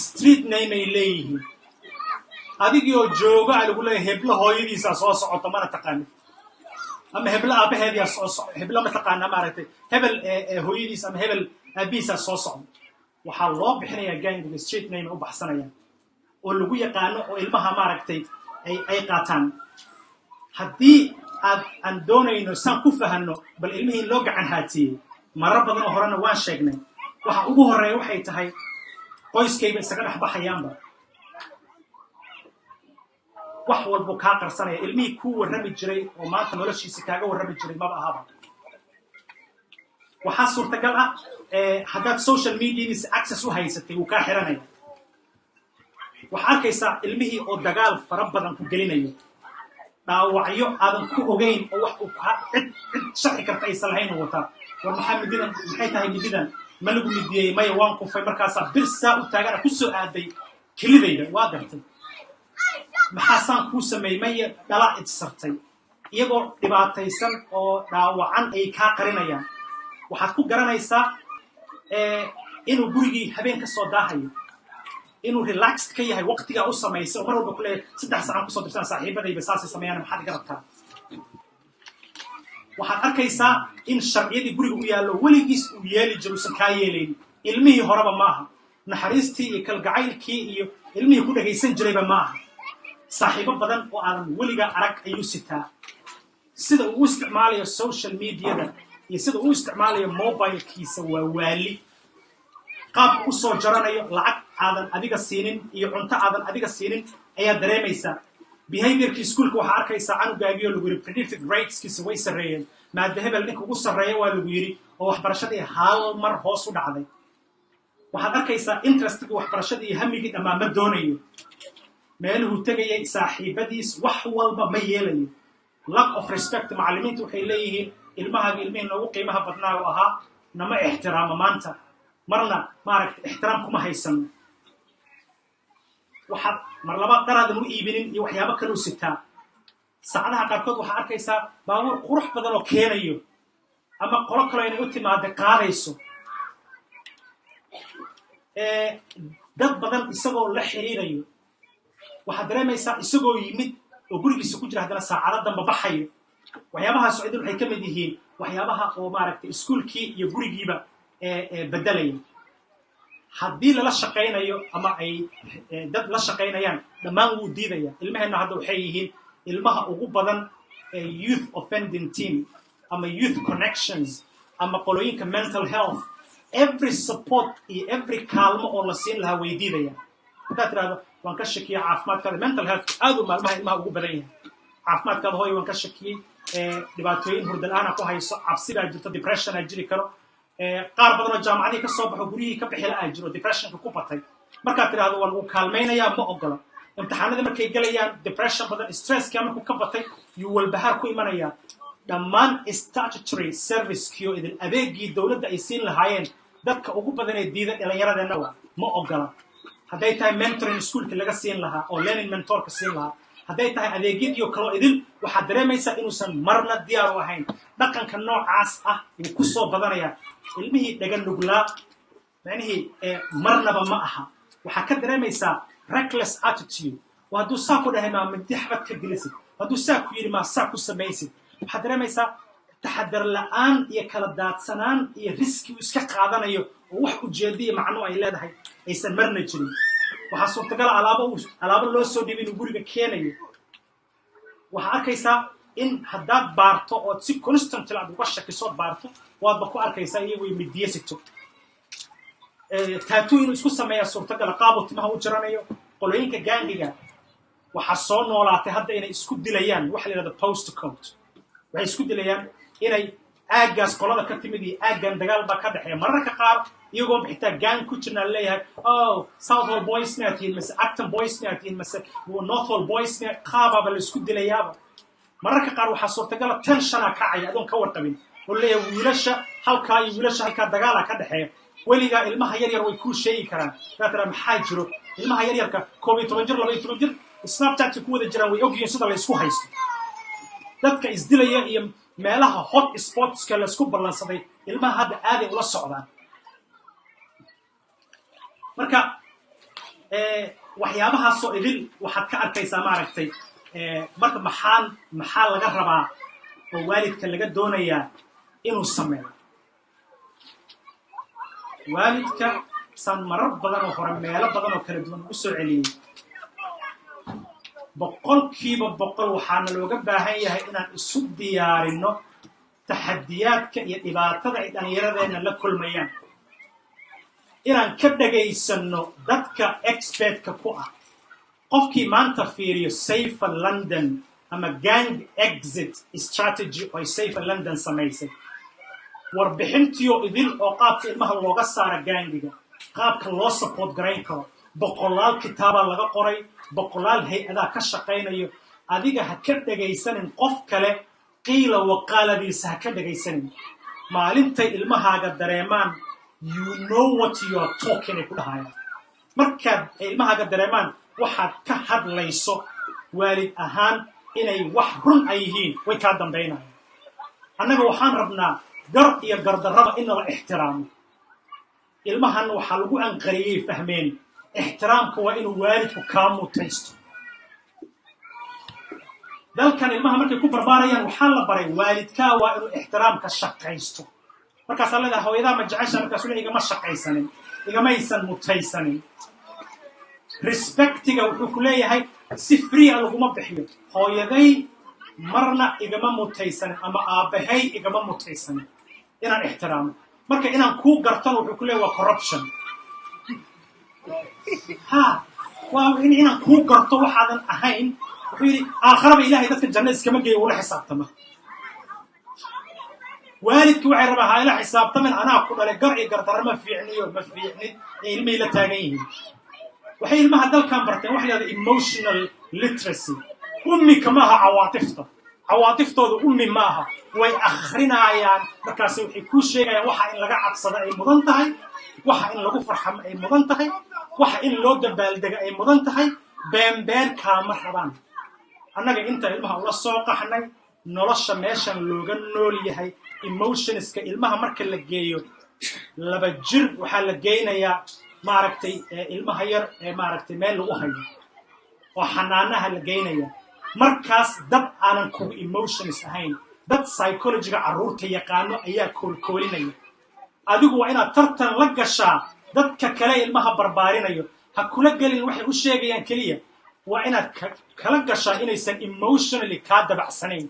street name ay leeyihiin. Adigii oo joogo a lagu leeyahay heblo hooyadiisaa soo socoto, mana taqaanid, ama heblo aabaheediyaa soo soco, heblo ma taqaana, maaragtay, hebel hooyadiis ama hebel aabihiisaa soo socdo. Waxaa loo bixinayaa gaangiga street name ay u baxsanayaan oo lagu yaqaano oo ilmaha, maaragtay, ay qaataan. Haddii aad aan doonayno saan ku fahanno bal ilmihii loo gacan haatiyey, marar badan oo horena waan sheegnay, waxa ugu horreeya waxay tahay qoyskayba isaga dhex baxayaanba. Wax walbuu kaa qarsanaya. Ilmihii kuu warrami jiray oo maanta noloshiisa kaaga warrami jiray maba ahaba. Waxaa suurtagal ah haddaad social mediadiisa access u haysatay, wuu kaa xiranaya. Waxaa arkaysaa ilmihii oo dagaal fara badan ku gelinayo, dhaawacyo aadan ku ogeyn oo wax uu cid cid sharxi karta aysan lahayn oo wataa. War maxaa mididan? Maxay tahay mididan? Ma lagu midiyey? Maya, waan kufay, markaasaa bir saa u taagana ku soo aaday kelidayda. Waa gartay. Maxaasaan kuu sameeyey? Maya, dhalaa idsartay. Iyagoo dhibaataysan oo dhaawacan ay kaa qarinayaan. Waxaad ku garanaysaa inuu gurigii habeen ka soo daahayo, inuu relaxed ka yahay waqtigaa u samaysay, oo mar walba ku leeyahay, 3 saacaan kusoo dirtaan, saaxiibadayba saasay sameeyaan, maxaad iga rabtaa? Waxaad arkaysaa in sharciyadii guriga u yaallo weligiis uu yeeli jiro usan kaa yeelayn. Ilmihii horeba ma aha, naxariistii iyo kalgacaylkii iyo ilmihii ku dhagaysan jirayba ma aha. Saaxiibo badan oo aadan weligaa arag ayuu sitaa. Sida uu u isticmaalayo social mediada iyo sida uu u isticmaalayo mobilekiisa waa waali. Qaabka u soo jaranayo lacag aadan adiga siinin iyo cunto aadan adiga siinin ayaa dareemaysaa. Behaviorkii iskuulka waxaa arkaysaa canugaagii oo lagu yidhi predicted gradeskiisa way sarreeyeen, maada hebel ninka ugu sarreeya waa lagu yidhi, oo waxbarashadii hal mar hoos u dhacday. Waxaad arkaysaa interestigii waxbarashadii iyo hamigii dhammaa ma doonayo, meeluhuu tegayay, saaxiibadiis, wax walba ma yeelayo. Lack of respect. Macallimiintu waxay leeyihiin, ilmahaaga ilmihii noogu qiimaha badnaa oo ahaa nama ixtiraamo maanta, marna maaragta ixtiraam kuma haysano. Waxaad mar labaad dharaadan u iibinin iyo waxyaabo kaluu sitaa. Saacadaha qaarkood waxaa arkaysaa baabuur qurux badan oo keenayo ama qolo kaloo inay u timaada qaadayso. Dad badan isagoo la xiriirayo waxaad dareemaysaa, isagoo yimid oo gurigiisa ku jira, haddana saacado damba baxayo. Waxyaabahaas idin waxay ka mid yihiin waxyaabaha oo maaragtay iskuulkii iyo gurigiiba beddelaya. Haddii lala shaqaynayo ama ay dad la shaqaynayaan, dhammaan wuu diidaya. Ilmaheenna hadda waxay yihiin ilmaha ugu badan ee youth offending team ama Youth Connections ama qolooyinka mental health, every support iyo every kaalmo oo la siin lahaa way diidaya. Haddaad tidhahdo, "Waan ka shakiyey caafimaadkaada," mental health aad uu maalmaha ilmaha ugu badan yahay. "Caafimaadkaada, hooyo, waan ka shakiyey, dhibaatooyin hurda la-aana ku hayso, cabsi baa jirto, depression aa jiri karo." Qaar badan oo jaamacadihii ka soo baxo guryihii ka bixila aa jiro, depressionka ku batay. Markaad tidhahdo, "Waa lagu kaalmaynayaa," ma ogola. Imtixaanadii markay gelayaan, depression badan, stresska markuu ka batay yuu walbahaar ku imanayaa. Dhammaan statutory servicekii oo idin adeegii dowladda ay siin lahaayeen, dadka ugu badan ee diida dhallinyaradeenna waa ma ogola. Hadday tahay mentoring iskuulka laga siin lahaa oo learning mentorka siin lahaa, hadday tahay adeegyadii oo kaloo idil, waxaad dareemaysaa inuusan marna diyaar u ahayn. Dhaqanka noocaas ah wuu ku soo badanayaa. Ilmihii dhaga nuglaa macnihii marnaba ma aha. Waxaa ka dareemaysaa reckless attitude oo hadduu saa ku dhahay maa mindi xabad ka gelisid, hadduu saa ku yidhi maa saa ku samaysid. Waxaad dareemaysaa taxadar la'aan iyo kala daadsanaan iyo riski uu iska qaadanayo oo wax ujeediya macno ay leedahay aysan marna jirin. Waxaa suurtagala alaabo alaabo loo soo dhibay inuu guriga keenayo. Waxaa arkaysaa in haddaad baarto ood si constantly aad uga shakisood baarto, waadba ku arkaysaa iyagoo midiye sito. Tattoo inuu isku sameeyaa suurtagala, qaabuu timaha u jaranayo. Qolooyinka gangiga waxaa soo noolaatay hadda inay isku dilayaan waxa la yidhahdo postcode. Waxay isku dilayaan inay aaggaas qolada ka timid iyo aaggan dagaal baa ka dhexeeya. Mararka qaar iyagoo xitaa gang ku jirnaa leeyahay, "Oh, Southall boys miyaa tihiin mase Acton boys miyaa tihiin mase Northall boys miyaa?" Qaabaaba la isku dilayaaba. Mararka qaar waxaa suurtagala tensiona kacaya adoon ka warqabin oo leeyahay wiilasha halkaa iyo wiilasha halkaa dagaalaa ka dhexeeya. Weligaa ilmaha yar yar way kuu sheegi karaan. Daa tiraa, "Maxaa jiro?" Ilmaha yar yarka, 11 jir, 12 jir, Snapchatka ku wada jiraan, way ogyihiin sida la isku haysto, dadka isdilaya iyo meelaha hot spotska laysku ballansaday. Ilmaha hadda aaday ula socdaan. Marka waxyaabahaasoo idil waxaad ka arkaysaa maaragtay. Marka maxaa laga rabaa oo waalidka laga doonayaa inuu sameeyo? Waalidka saan marar badan oo hore meelo badan oo kala duwan ugu soo celiyey, 100% waxaana looga baahan yahay inaan isu diyaarinno taxadiyaadka iyo dhibaatada ay dhallinyaradeenna la kulmayaan, inaan ka dhagaysanno dadka expertka ku ah. Qofkii maanta fiiriyo Safer London ama Gang Exit Strategy oo ay Safer London samaysay, warbixintiyo idil oo qaabka ilmaha looga saara gangiga, qaabka loo support garayn karo, boqolaal kitaabaa laga qoray, boqolaal hay-adaa ka shaqaynayo. Adiga ha ka dhagaysanin qof kale, qiila waqaaladiisa ha ka dhagaysanin. Maalintay ilmahaaga dareemaan "You know what you are talking," ay ku dhahayaan. Markaad ay ilmahaaga dareemaan waxaad ka hadlayso waalid ahaan inay wax run ay yihiin, way kaa dambaynayaan. Annaga waxaan rabnaa gar iyo gardarraba in nala ixtiraamo. Ilmahan waxaa lagu anqariyey, fahmeen, ixtiraamka waa inuu waalidku kaa mutaysto. Dalkan ilmaha markay ku barbaarayaan, waxaa la baray waalidkaa waa inuu ixtiraamka shaqaysto. Markaasaa leedahay, "Hooyadaa ma jecesha?" Markaasuu le, "Igama shaqaysanin, igamaysan mutaysanin." Respectiga wuxuu ku leeyahay si free a laguma bixiyo. Hooyaday marna igama mutaysanin ama aabbahay igama mutaysanin inaan ixtiraamo. Marka inaan kuu gartona, wuxuu ku leeyahay, waa corruption. Ha, waa inaan kuu garto waxaadan ahayn. Wuxuu yidhi, aakharaba Ilahay dadka janno iskama geeyo, ula xisaabtama. Waalidki waxay rabaa, "Ha ila xisaabtamin, anaa ku dhalay, gar iyo gardarro ma fiicniyo, ma fiicnid," ee ilmihii la taagan yihiin. Waxay ilmaha dalkan barteen waxa la yidhahda emotional literacy. Ummi kama aha cawaatifta, cawaatiftooda ummi ma aha, way akhrinaayaan. Markaas waxay kuu sheegayaan waxa in laga cabsado ay mudan tahay, waxa in lagu farxamo ay mudan tahay, waxa in loo dabaaldego ay mudan tahay. Beenbeen kaama rabaan. Annaga inta ilmaha ula soo qaxnay, nolosha meeshan looga nool yahay, emotionska ilmaha marka la geeyo 2 jir, waxaa la geynayaa, maaragtay, ilmaha yar ee, maaragtay, meel lagu hayo oo xanaanaha la geynaya. Markaas dad aanan kugu emotions ahayn, dad psychologyga carruurta yaqaano ayaa koolkoolinaya. Adigu waa inaad tartan la gashaa dadka kale ilmaha barbaarinayo. Ha kula gelin waxay u sheegayaan keliya, waa inaad kala gashaa inaysan emotionally kaa dabacsanayn,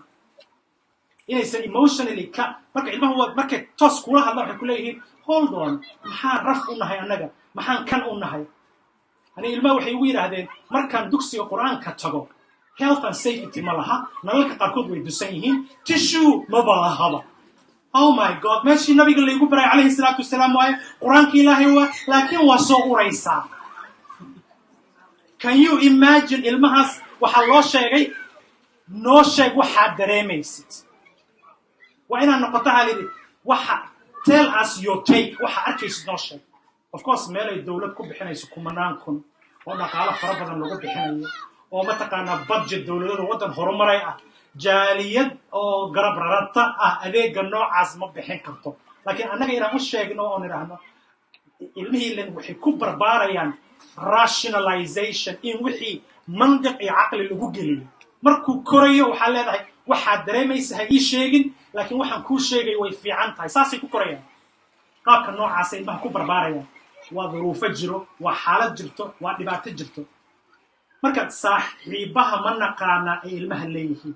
inaysan emotionally ka. Marka ilmahu markay toos kula hadlaan, waxay ku leeyihiin, "Hold on, maxaan raf u nahay annaga? Maxaan kan u nahay?" Ani ilmaha waxay igu yidhaahdeen, markaan dugsiga Qur-aanka tago, health and safety ma laha, nalalka qaarkood way dusan yihiin, tissue maba lahaba. Oh my God, meeshii nabiga laygu baray calayhi salaatu wasalaam waaye, Qur-aanka Ilaahay waa, laakiin waa soo uraysaa. Can you imagine? Ilmahaas waxaa loo sheegay, "Noo sheeg waxaad dareemaysid." Waa inaad noqoto halidi waxa, "Tell us your take, waxa arkaysid noo sheeg." Of course, meel ay dowlad ku bixinayso kumanaan kun oo dhaqaalo fara badan lagu bixinayo oo, mataqaanaa, budget dowladada waddan horumaray ah, jaaliyad oo garab rarata ah adeega noocaas ma bixin karto. Laakiin annaga inaan u sheegno oo nidhaahno ilmihii len waxay ku barbaarayaan rationalization, in wixii mandiq iyo caqli lagu geliyo. Markuu korayo, waxaa leedahay, "Waxaad dareemaysa ha ii sheegin, laakiin waxaan kuu sheegay way fiican tahay." Saasay ku korayaan. Qaabka noocaasa ilmaha ku barbaarayaan. Waa duruufo jiro, waa xaalad jirto, waa dhibaato jirto. Marka saaxiibaha ma naqaanaa ay ilmaha leeyihiin?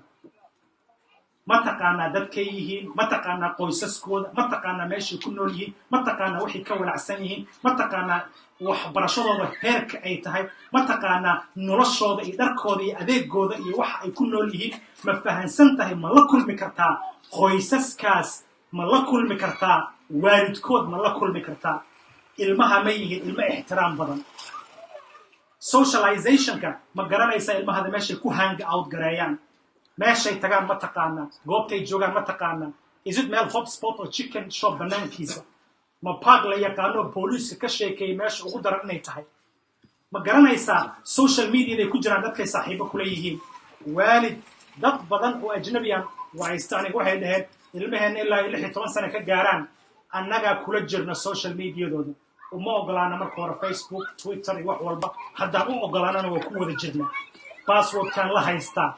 Ma taqaanaa dadkay yihiin? Ma taqaanaa qoysaskooda? Ma taqaanaa meeshay ku nool yihiin? Ma taqaanaa waxay ka walacsan yihiin? Ma taqaanaa waxbarashadooda heerka ay tahay? Ma taqaanaa noloshooda iyo dharkooda iyo adeegooda iyo waxa ay ku nool yihiin? Ma fahansan tahay? Ma la kulmi kartaa qoysaskaas? Ma la kulmi kartaa waalidkood? Ma la kulmi kartaa? Ilmaha ma yihiin ilmo ixtiraam badan? Socializationka ma garanaysaa? Ilmahada meeshay ku hang out gareeyaan, meeshay tagaan ma taqaanaa? Goobtay joogaan ma taqaanaa? Is it meel hotspot oo chicken shop banaankiisa, ma park la yaqaano, booliiska ka sheekeeyay meesha ugu daran inay tahay? Ma garanaysaa social mediaday ku jiraan, dadkay saaxiibo kula yihiin? Waalid dad badan oo ajnabiyan wahaysta aniga waxay dhaheen, "Ilmaheenna ilaa iyo 16 sano ka gaaraan annagaa kula jirna social mediadooda. Uma ogolaana marka hore Facebook, Twitter iyo wax walba. Haddaan u ogolaanana, waa ku wada jirnaa, passwordkaan la haystaa."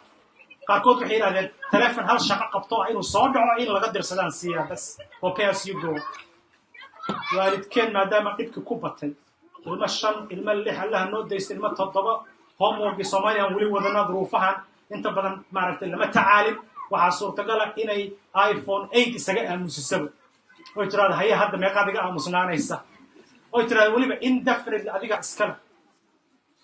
Qaarkood waxay yidhahdeen, "Telefon hal shaqo qabto ah, inuu soo dhaco in laga dirsadaan siiyaa bas, oo pay as you go." Waalidkeen maadaama dhibki ku batay, ilmo shan, ilmo lix, Allaha noo daysta, ilmo toddoba, homeworkii Soomaaliya aan weli wadana, duruufahan inta badan, maaragtay, lama tacaalin. Waxaa suurtagala inay iPhone 8 isaga aamusisaba, oy tiraada, "Haye, hadda meeqaad iga aamusnaanaysa?" Oy tiraada weliba, "Indefinitely adiga iskale."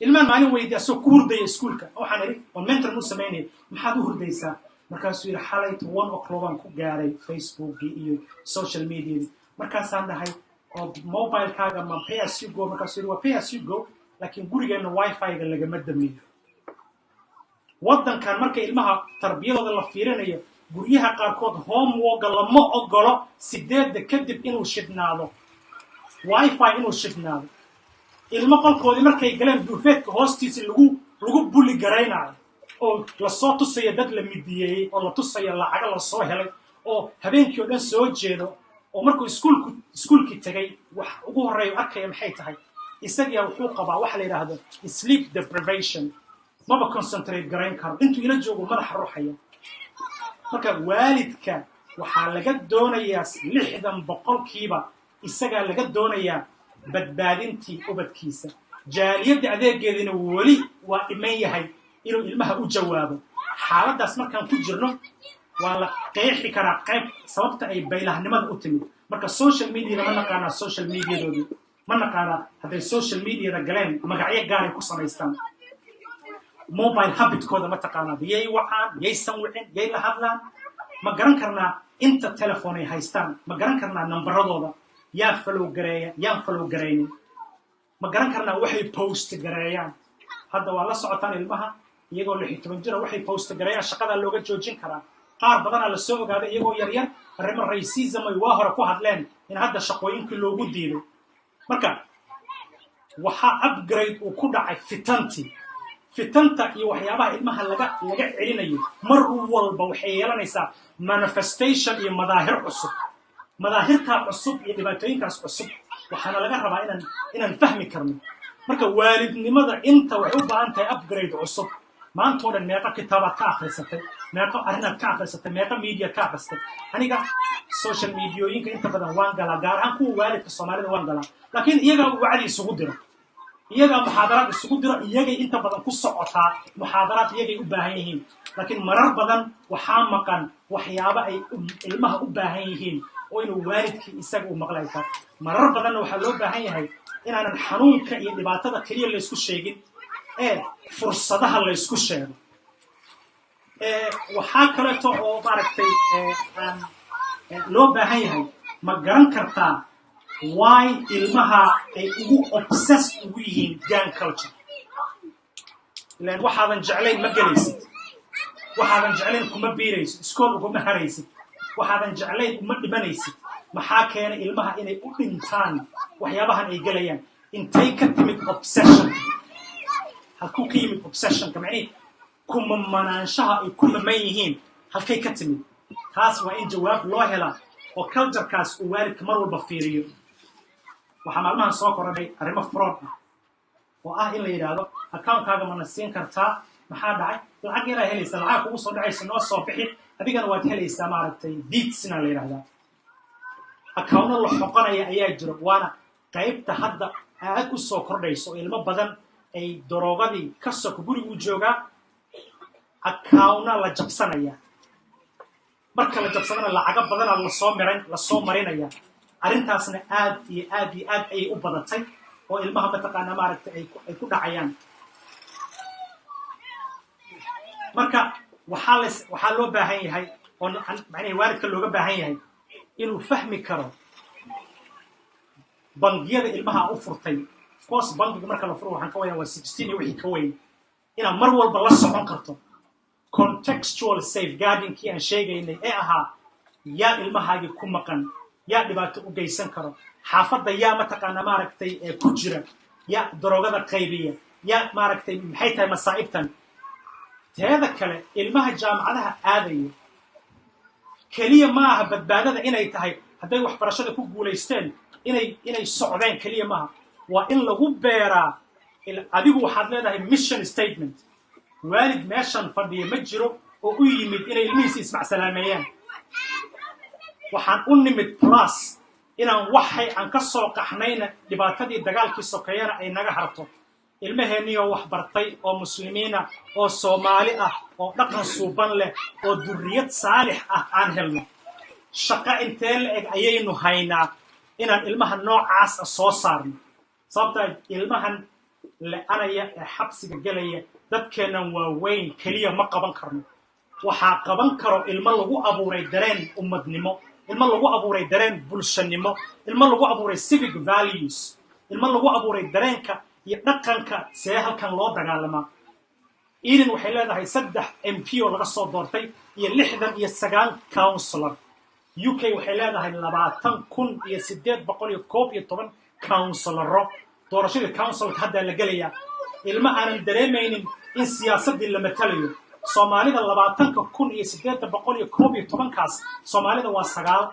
Ilmaan maalin weydiy asagoo ku hurdaya iskuulka, waxaan idhi oo mentor mu samaynaya, "Maxaad u hurdaysaa?" Markaasuu yidhi, "Xalayto 1 o'clock aan ku gaaray Facebookii iyo social mediadii." Markaasaan dhahay, "Oo mobilekaaga ma pay as you go?" Markaasuu yidhi, "Waa pay as you go, laakiin gurigeenna WiFi-ga lagama damiyo." Waddankan marka ilmaha tarbiyadooda la fiirinayo, guryaha qaarkood homeworka lama ogolo 8-da kadib inuu shidhnaado. WiFi inuu shidnaado, ilmo qolkoodii markay galeen duvet-ka hoostiisa lagu bully garaynaayo, oo lasoo tusayo dad la midiyeeyey, oo la tusayo lacago lasoo helay, oo habeenkii oo dhan soo jeedo, oo markuu iskuulkii tegay wax ugu horreeya arkaya maxay tahay? Isagiya wuxuu qabaa waxa la yidhaahdo sleep deprivation, maba concentrate garayn karo intuu ila joogo, madaxa ruxaya. Marka waalidka waxaa laga doonayaa 60%, isagaa laga doonayaa badbaadintii ubadkiisa. Jaaliyadda adeegeedina weli waa dhiman yahay inuu ilmaha u jawaabo. Xaaladdaas markaan ku jirno waa la qeexi karaa qayb sababta ay baylahnimada u timid. Marka social media-da ma naqaanaa? Social media-doodii ma naqaanaa? Hadday social media-da galeen, magacyo gaaray ku samaystaan. Mobile habit-kooda ma taqaanaa? Yay wacaan, yaysan wicin, yay la hadlaan? Ma garan karnaa inta telephone ay haystaan? Ma garan karnaa nambaradooda? Yaa follow gareeya, yaan follow garaynin? Ma garan karnaa waxay post gareeyaan? Hadda waa la socotaan, ilmaha iyagoo 16 jira waxay post gareeyaan shaqadaa looga joojin karaa. Qaar badanaa la soo ogaaday iyagoo yaryar arrimo racism ay waa hore ku hadleen in hadda shaqooyinkii loogu diiday. Marka waxaa upgrade uu ku dhacay fitantii. Fitanta iyo waxyaabaha ilmaha laga celinayo mar walba waxay yeelanaysaa manifestation iyo madaahir cusub. Madaahirtaa cusub iyo dhibaatooyinkaas cusub waxaana laga rabaa inaan fahmi karno. Marka waalidnimada inta waxay u baahan tahay upgrade cusub. Maantao dhan meeqo kitaabaad ka akhrisatay? Meeqo arrinaad ka akhrisatay? Meeqo media ka akhristay? Aniga social media-ooyinka inta badan waan galaa, gaar ahaan kuwa waalidka Soomaalida waan galaa, laakiin iyagaa wacdi isugu diro, iyagaa muxaadaraad isugu diro, iyagay inta badan ku socotaa muxaadaraad, iyagay u baahan yihiin. Laakiin marar badan waxaa maqan waxyaabo ay ilmaha u baahan yihiin oo inuu waalidkii isaga uu maqlay karo. Marar badanna waxaa loo baahan yahay inaanan xanuunka iyo dhibaatada keliya laysku sheegin ee fursadaha laysku sheego. Waxaa kaleeto oo maaragtay aan loo baahan yahay, ma garan kartaa why ilmaha ay ugu obsessed ugu yihiin gang culture? Ilan waxaadan jeclayn ma gelaysid, waxaadan jeclayn kuma biiraysid, iskool uguma haraysid, waxaadan jeclayn uma dhimanaysid. Maxaa keenay ilmaha inay u dhintaan waxyaabahan ay gelayaan? Intay ka timid obsession? Halkuu ka yimid obsession-ka, macnihi kumamanaanshaha ay ku maman yihiin, halkay ka timid? Taas waa in jawaab loo helaa oo culture-kaas uu waalidka mar walba fiiriyo. Waxaa maalmahan soo korodhay arrimo fraud ah oo ah in la yidhaahdo, "Account-kaaga mana siin kartaa? Maxaa dhacay? Lacag yaraa helaysa, lacag kugu soo dhacaysa, noo soo bixi, adigana waad helaysaa." Maaragtay, deedsina la yidhahdaa, account-no la xoqonaya ayaa jiro. Waana qaybta hadda aad u soo kordhayso oo ilmo badan ay daroogadii ka soko gurigu u joogaa, account-na la jabsanaya. Marka la jabsadana lacago badana lasoo marinaya. Arrintaasna aad iyo aad iyo aad ayay u badatay oo ilmaha mataqaanaa maaragtay ay ku dhacayaan. Marka waxaa loo baahan yahay oo macnaha waalidka looga baahan yahay inuu fahmi karo bangiyada ilmaha u furtay. Of course, bangiga marka la furo waxaan ka wadaa waa 16 iyo wixii ka weyn, inaad mar walba la socon karto. Contextual safeguarding-kii aan sheegaynay ee ahaa yaa ilmahaagii ku maqan, yaa dhibaato u geysan karo xaafadda, yaa mataqaanaa maaragtay ee ku jira, yaa daroogada qaybiya, yaa maaragtay, maxay tahay masaa'ibtan? Teeda kale, ilmaha jaamacadaha aadaya keliya ma aha badbaadada inay tahay hadday waxbarashada ku guulaysteen inay socdeen keliya maaha. Waa in lagu beeraa. Adigu waxaad leedahay mission statement. Waalid meeshan fadhiya ma jiro oo u yimid inay ilmihiisa ismacsalaameeyaan. Waxaan u nimid plus inaan waxay aan ka soo qaxnayna, dhibaatadii dagaalkii sokeeyana ay naga harto, ilmaheenniyoo wax bartay oo Muslimiina oo Soomaali ah oo dhaqan suuban leh oo durriyad saalix ah aan helno. Shaqo intee la eg ayaynu haynaa inaan ilmaha noocaas ah soo saarno? Sababtaa ilmahan le-anaya ee xabsiga gelaya, dadkeennan waaweyn keliya ma qaban karno. Waxaa qaban karo ilmo lagu abuuray dareen ummadnimo, ilmo lagu abuuray dareen bulshanimo, ilmo lagu abuuray civic values, ilmo lagu abuuray dareenka iyo dhaqanka see halkan loo dagaalamaa. Ealing waxay leedahay 3 MP oo laga soo doortay iyo 69 councillor. UK waxay leedahay 20,811 Counciloro doorashadii councilka haddaa la gelayaa, ilmo aanan dareemaynin in siyaasaddii la matalayo. Soomaalida 20,811-kaas, Soomaalida waa 9.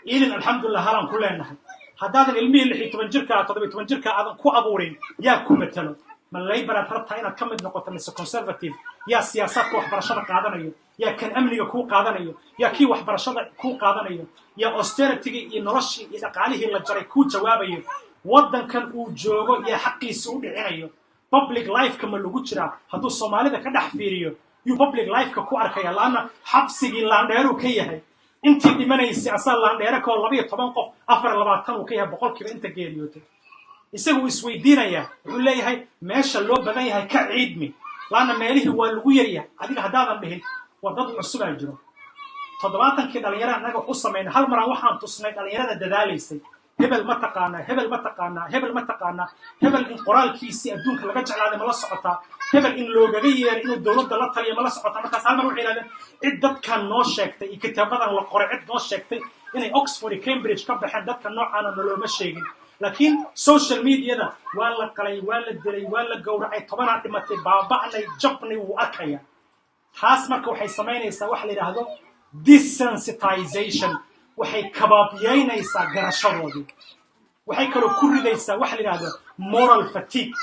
Ilin alxamdulilah halaan ku leenahay. Haddaadan ilmihii 16 jirka, 17 jirka aadan ku abuurin, yaa ku matalo? Ma Labour aad rabtaa inaad ka mid noqoto mise Conservative? Yaa siyaasaadka waxbarashada qaadanayo? Yaa kan amniga kuu qaadanayo? Yaa kii waxbarashada kuu qaadanayo? Yaa austerity iyo noloshii iyo dhaqaalihii la jaray kuu jawaabayo? Waddankan uu joogo yaa xaqiisa u dhicinayo? Public lifeka ma lagu jiraa? Hadduu Soomaalida ka dhex fiiriyo, yuu public lifeka ku arkaya? Laanna xabsigii laandheeruu ka yahay. Intii dhimanaysay asaa laandheere kao 12 qof, 24 uu ka yahay boqolkiiba inta geeriyootay. Isagu uu isweydiinayaa, wuxuu leeyahay meesha loo badan yahay ka ciidmi, laanna meelihii waa lagu yaryahay. Adiga haddaadan dhihin waa dad cusubaa jiro. 70-kii dhalinyara annaga u samaynay hal maraan waxaan tusnay dhalinyarada dadaalaysay. Hebel ma taqaanaa? Hebel ma taqaanaa? Hebel ma taqaanaa? Hebel in qoraalkiisii adduunka laga jeclaaday ma la socotaa? Hebel in loogaga yeeray inuu dowladda la taliyo ma la socotaa? Markaas hal mar waxay yidhahdeen, cid dadkan noo sheegtay iyo kitaabadan la qoray, cid noo sheegtay inay Oxford iyo Cambridge ka baxeen dadka noocaana nalooma sheegin, laakiin social mediada waa la qalay, waa la dilay, waa la gowracay, 10-aa dhimatay, baaba'nay, jabnay, wuu arkaya. Taas marka waxay samaynaysaa waxa la yidhaahdo desensitization. Waxay kabaabiyeynaysaa garashadoodii. Waxay kaloo ku ridaysaa waxa la yidhahdo moral fatigue.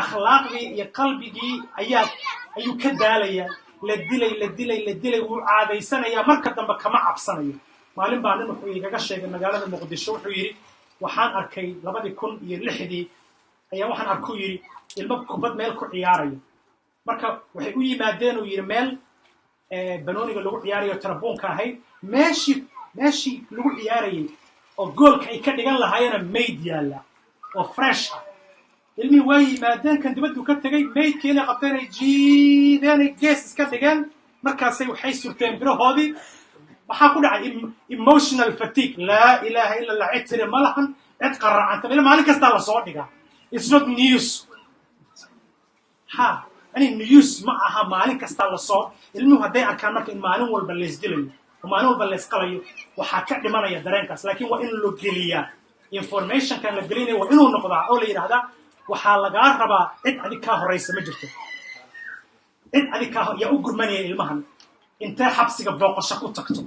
Akhlaaqdii iyo qalbigii ayuu ka daalayaa. La dilay, la dilay, la dilay, wuu caadaysanayaa. Marka dambe kama cabsanayo. Maalin baa nin wuxuu igaga sheegay magaalada Muqdisho, wuxuu yidhi, waxaan arkay 2006-dii ayaa waxaan arkuu yidhi ilmo kubad meel ku ciyaarayo. Marka waxay u yimaadeen, uu yidhi, meel banooniga lagu ciyaarayo, tarabuunka ahayd. Meeshii lagu ciyaarayay oo goolka ay ka dhigan lahaayena mayd yaalla oo fresh ah. Ilmihii waa yimaadeen, kan dibaddu ka tegay, maydkii inay qabteen, ay jiideen, ay gees iska dhigeen. Markaasay waxay surteen birahoodii. Maxaa ku dhacay? Emotional fatigue. Laa ilaaha illa Allah. Cid tiri ma lahan, cid qaracanta ila maalin kastaa lasoo dhigaa. It's not news. Ha, yani news ma aha, maalin kastaa lasoo. Ilmuhu hadday arkaan marka in maalin walba laysdilayo oo maalin walba laysqalayo, waxaa ka dhimanaya dareenkaas. Laakiin waa in loo geliyaa informationkan la gelinaya, waa inuu noqdaa oo la yidhahdaa, waxaa lagaa rabaa, cid adig kaa horraysa ma jirto, cid adig kaa yaa u gurmanaya ilmahan. Intee xabsiga booqasho ku tagto,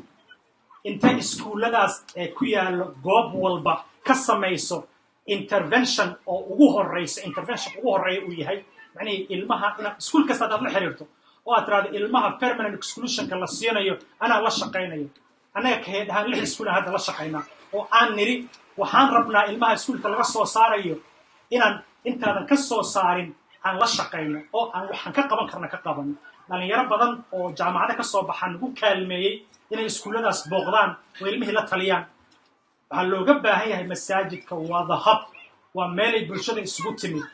intee iskuulladaas ee ku yaallo goob walba ka samayso intervention oo ugu horreyso, intervention ugu horreeya uu yahay macnihii ilmaha inaad iskuul kasta haddaad la xiriirto oo aad tiraahdo, ilmaha permanent exclusionka la siinayo anaa la shaqaynayo. Annaga kaheed ahaan lix iskuul aan hadda la shaqaynaa oo aan nidhi, waxaan rabnaa ilmaha iskuulka laga soo saarayo inaan intaadan ka soo saarin aan la shaqayno oo aan waxaan ka qaban karna ka qabano. Dhalinyaro badan oo jaamacado ka soo baxaa nagu kaalmeeyey inay iskuulladaas booqdaan oo ilmihii la taliyaan. Waxaa looga baahan yahay masaajidka waa the hub, waa meelay bulshada isugu timid.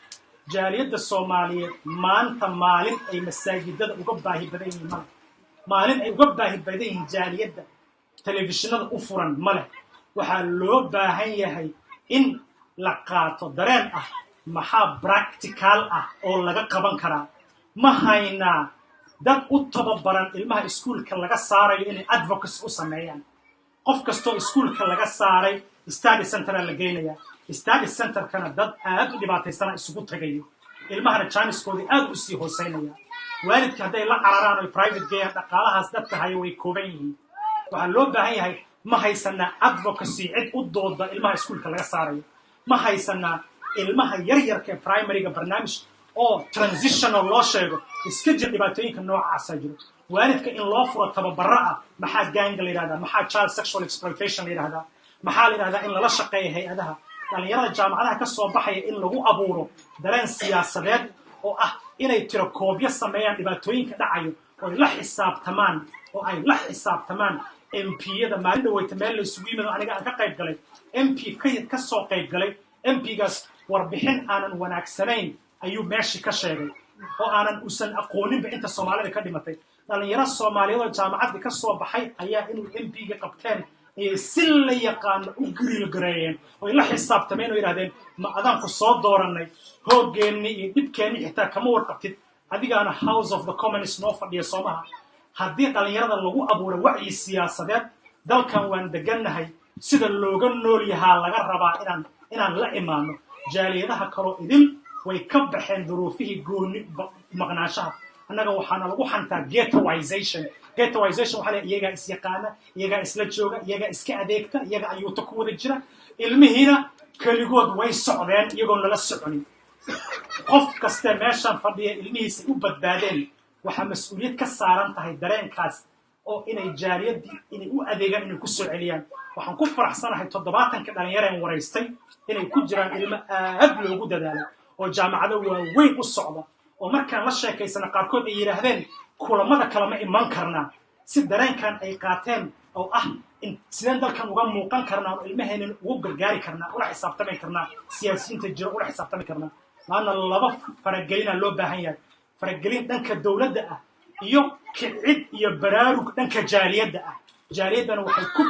Jaaliyadda Soomaaliyeed maanta maalin ay masaajidada uga baahi badan yihiin male. Maalin ay uga baahi badan yihiin jaaliyadda telefishinada u furan ma leh. Waxaa loo baahan yahay in la qaato dareen ah, maxaa practical ah oo laga qaban karaa? Ma haynaa dad u tababaran ilmaha iskuulka laga saarayo inay advocacy u sameeyaan? Qof kastoo iskuulka laga saaray study centera la geynaya. Study centerkana dad aad u dhibaataysana isugu tagayo, ilmahana jaaniskoodii aad u sii hooseynaya. Waalidka hadday la cararaan oy private geeyaan, dhaqaalahaas dadka haya way kooban yihiin. Waxaa loo baahan yahay, ma haysanaa advocacy, cid u dooda ilmaha iskuulka laga saarayo? Ma haysanaa ilmaha yaryarka ee primaryga barnaamij oo transitional loo sheego, iska jir dhibaatooyinka noocaasa jiro? Waalidka in loo furo tababaro ah, maxaa ganga la yidhahdaa, maxaa child sexual exploitation la yidhahdaa, maxaa la yidhahdaa, in lala shaqeeyo hay-adaha. Dhalinyarada jaamacadaha ka soo baxaya in lagu abuuro dareen siyaasadeed oo ah inay tirakoobyo sameeyaan dhibaatooyinka dhacayo oo ay la xisaabtamaan, oo ay la xisaabtamaan MP-yada. Maalin dhaweyta meel la isugu yimid oo aniga aan ka qayb galay, MP ka soo qayb galay, MP-gaas warbixin aanan wanaagsanayn ayuu meeshii ka sheegay oo aanan usan aqooninba inta Soomaalida ka dhimatay. Dhalinyaro Soomaaliyeed oo jaamacaddii ka soo baxay ayaa inuu MP-ga qabteen ayay si la yaqaano u grill gareeyeen oo ay la xisaabtameen oo yidhahdeen, ma adaanku soo doorannay? Hooggeenni iyo dhibkeenni xitaa kama warqabtid, adigaana House of the Commons noo fadhiya soomaha. Haddii dhalinyarada lagu abuuro wacyi siyaasadeed, dalkan waan degannahay. Sida looga nool yahaa laga rabaa inaan la imaano. Jaaliyadaha kaloo idin way ka baxeen duruufihii gooni maqnaanshaha. Annaga waxaana lagu xantaa ghettoization. Ghettoization waxaa la iyagaa is yaqaana, iyagaa isla jooga, iyagaa iska adeegta, iyaga ayuuta ku wada jira. Ilmihiina keligood way socdeen iyagoon lala soconin. Qof kaste meeshaan fadhiya ilmihiisa u badbaadeen, waxaa mas-uuliyad ka saaran tahay dareenkaas oo inay jaaliyaddii inay u adeegaan, inay ku soo celiyaan. Waxaan ku faraxsanahay 70-ka dhalinyareen waraystay inay ku jiraan ilmo aad loogu dadaalay oo jaamacado waaweyn u socda, oo markaan la sheekaysana qaarkood ay yidhaahdeen, "Kulamada kale ma iman karnaa?" Si dareenkan ay qaateen oo ah in sideen dalkan uga muuqan karnaa oo ilmaheenin ugu gargaari karnaa, ula xisaabtami karnaa siyaasiyiinta jiro, ula xisaabtami karnaa. Laanna laba faragelinaa loo baahan yahay: faragelin dhanka dowladda ah iyo kicid iyo baraarug dhanka jaaliyadda ah. Jaaliyaddana waxay ku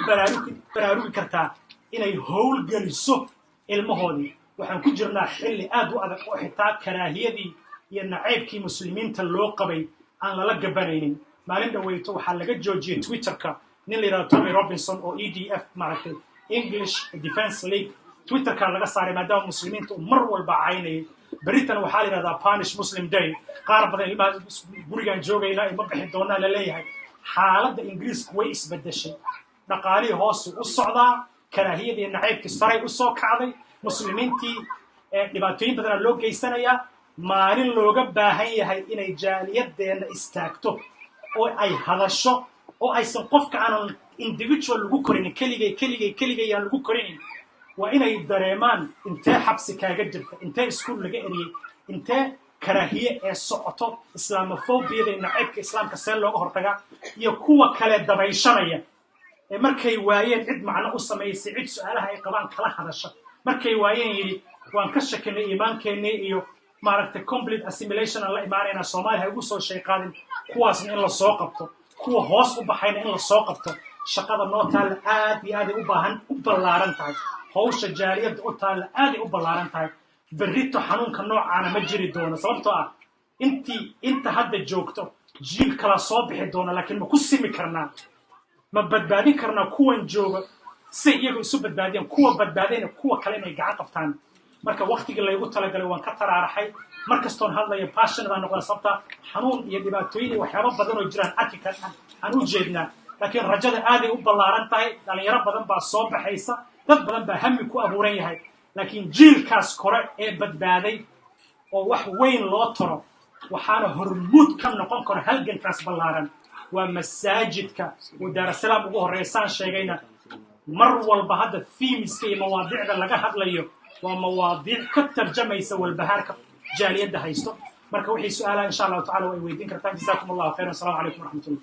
baraarugi kartaa inay howlgeliso ilmahoodii. Waxaan ku jirnaa xilli aad u adag oo xitaa karaahiyadii iyo nacaybkii muslimiinta loo qabay aan lala gabanaynin. Maalin dhaweyto waxaa laga joojiyey Twitterka nin la yidhahdo Tommy Robinson oo EDF, maaragtay, English Defence League. Twitterka laga saaray maadaama muslimiinta uu mar walba caynayay. Berritan waxaa la yidhahdaa Punish Muslim Day. Qaar badan ilmaha gurigaan joogaynaa, ima bixi doonaa la leeyahay. Xaaladda Ingiriisku way isbedeshay. Dhaqaalihii hoosu u socdaa, karaahiyadii nacaybkii saray u soo kacday, muslimiintii dhibaatooyin badanaa loo geysanayaa. Maalin looga baahan yahay inay jaaliyadeenna istaagto oo ay hadasho oo aysan qofka aanan individual lagu korinin, keligay, keligay, keligay aan lagu korinin. Waa inay dareemaan intee xabsi kaaga jirta, intee iskuul laga eriyey, intee karaahiye ee socoto, islamophobiyada iyo nacaybka islaamka see looga hortagaa, iyo kuwa kale dabayshanaya ee markay waayeen cid macno u samaysay, cid su-aalaha ay qabaan kala hadasha markay waayeen, yidhi, "Waan ka shakinay iimaankeennii iyo, maaragtay, complete assimilation aan la imaanaynaa, Soomaaliya ha ugu soo shay qaadin." Kuwaasna in la soo qabto, kuwa hoos u baxayna in la soo qabto. Shaqada noo taalla aad iyo aaday u baahan u ballaaran tahay. Hawsha jaaliyadda u taalla aaday u ballaaran tahay. Berrito xanuunka noocaana ma jiri doono, sababtoo ah intii inta hadda joogto jiil kala soo bixi doona. Laakiin ma ku simi karnaa? Ma badbaadin karnaa kuwan jooga say iyagu isu badbaadiyaan, kuwa badbaadayna kuwa kale inay gacan qabtaan? Marka waktigii laygu talagalay waan ka taraaraxay. Mar kastoon hadlayo passion baan noqda, sababta xanuun iyo dhibaatooyin iyo waxyaabo badan oo jiraan arki kar aan u jeednaa. Laakiin rajada aaday u ballaaran tahay. Dhalinyaro badan baa soo baxaysa, dad badan baa hami ku abuuran yahay. Laakiin jiilkaas kore ee badbaaday oo wax weyn loo taro, waxaana hormuud ka noqon karo halgankaas ballaaran waa masaajidka uu Daarasalaam ugu horreysaan sheegayna. Mar walba hadda themeska iyo mawaadiicda laga hadlayo waa mawaadiic ka tarjamaysa walbahaarka jaaliyadda haysto. Marka wixii su-aalaha, insha Allahu tacala, way weydiin kartaan. Jazakum Allahu khayran. Asalamu calaykum waraxmatullah.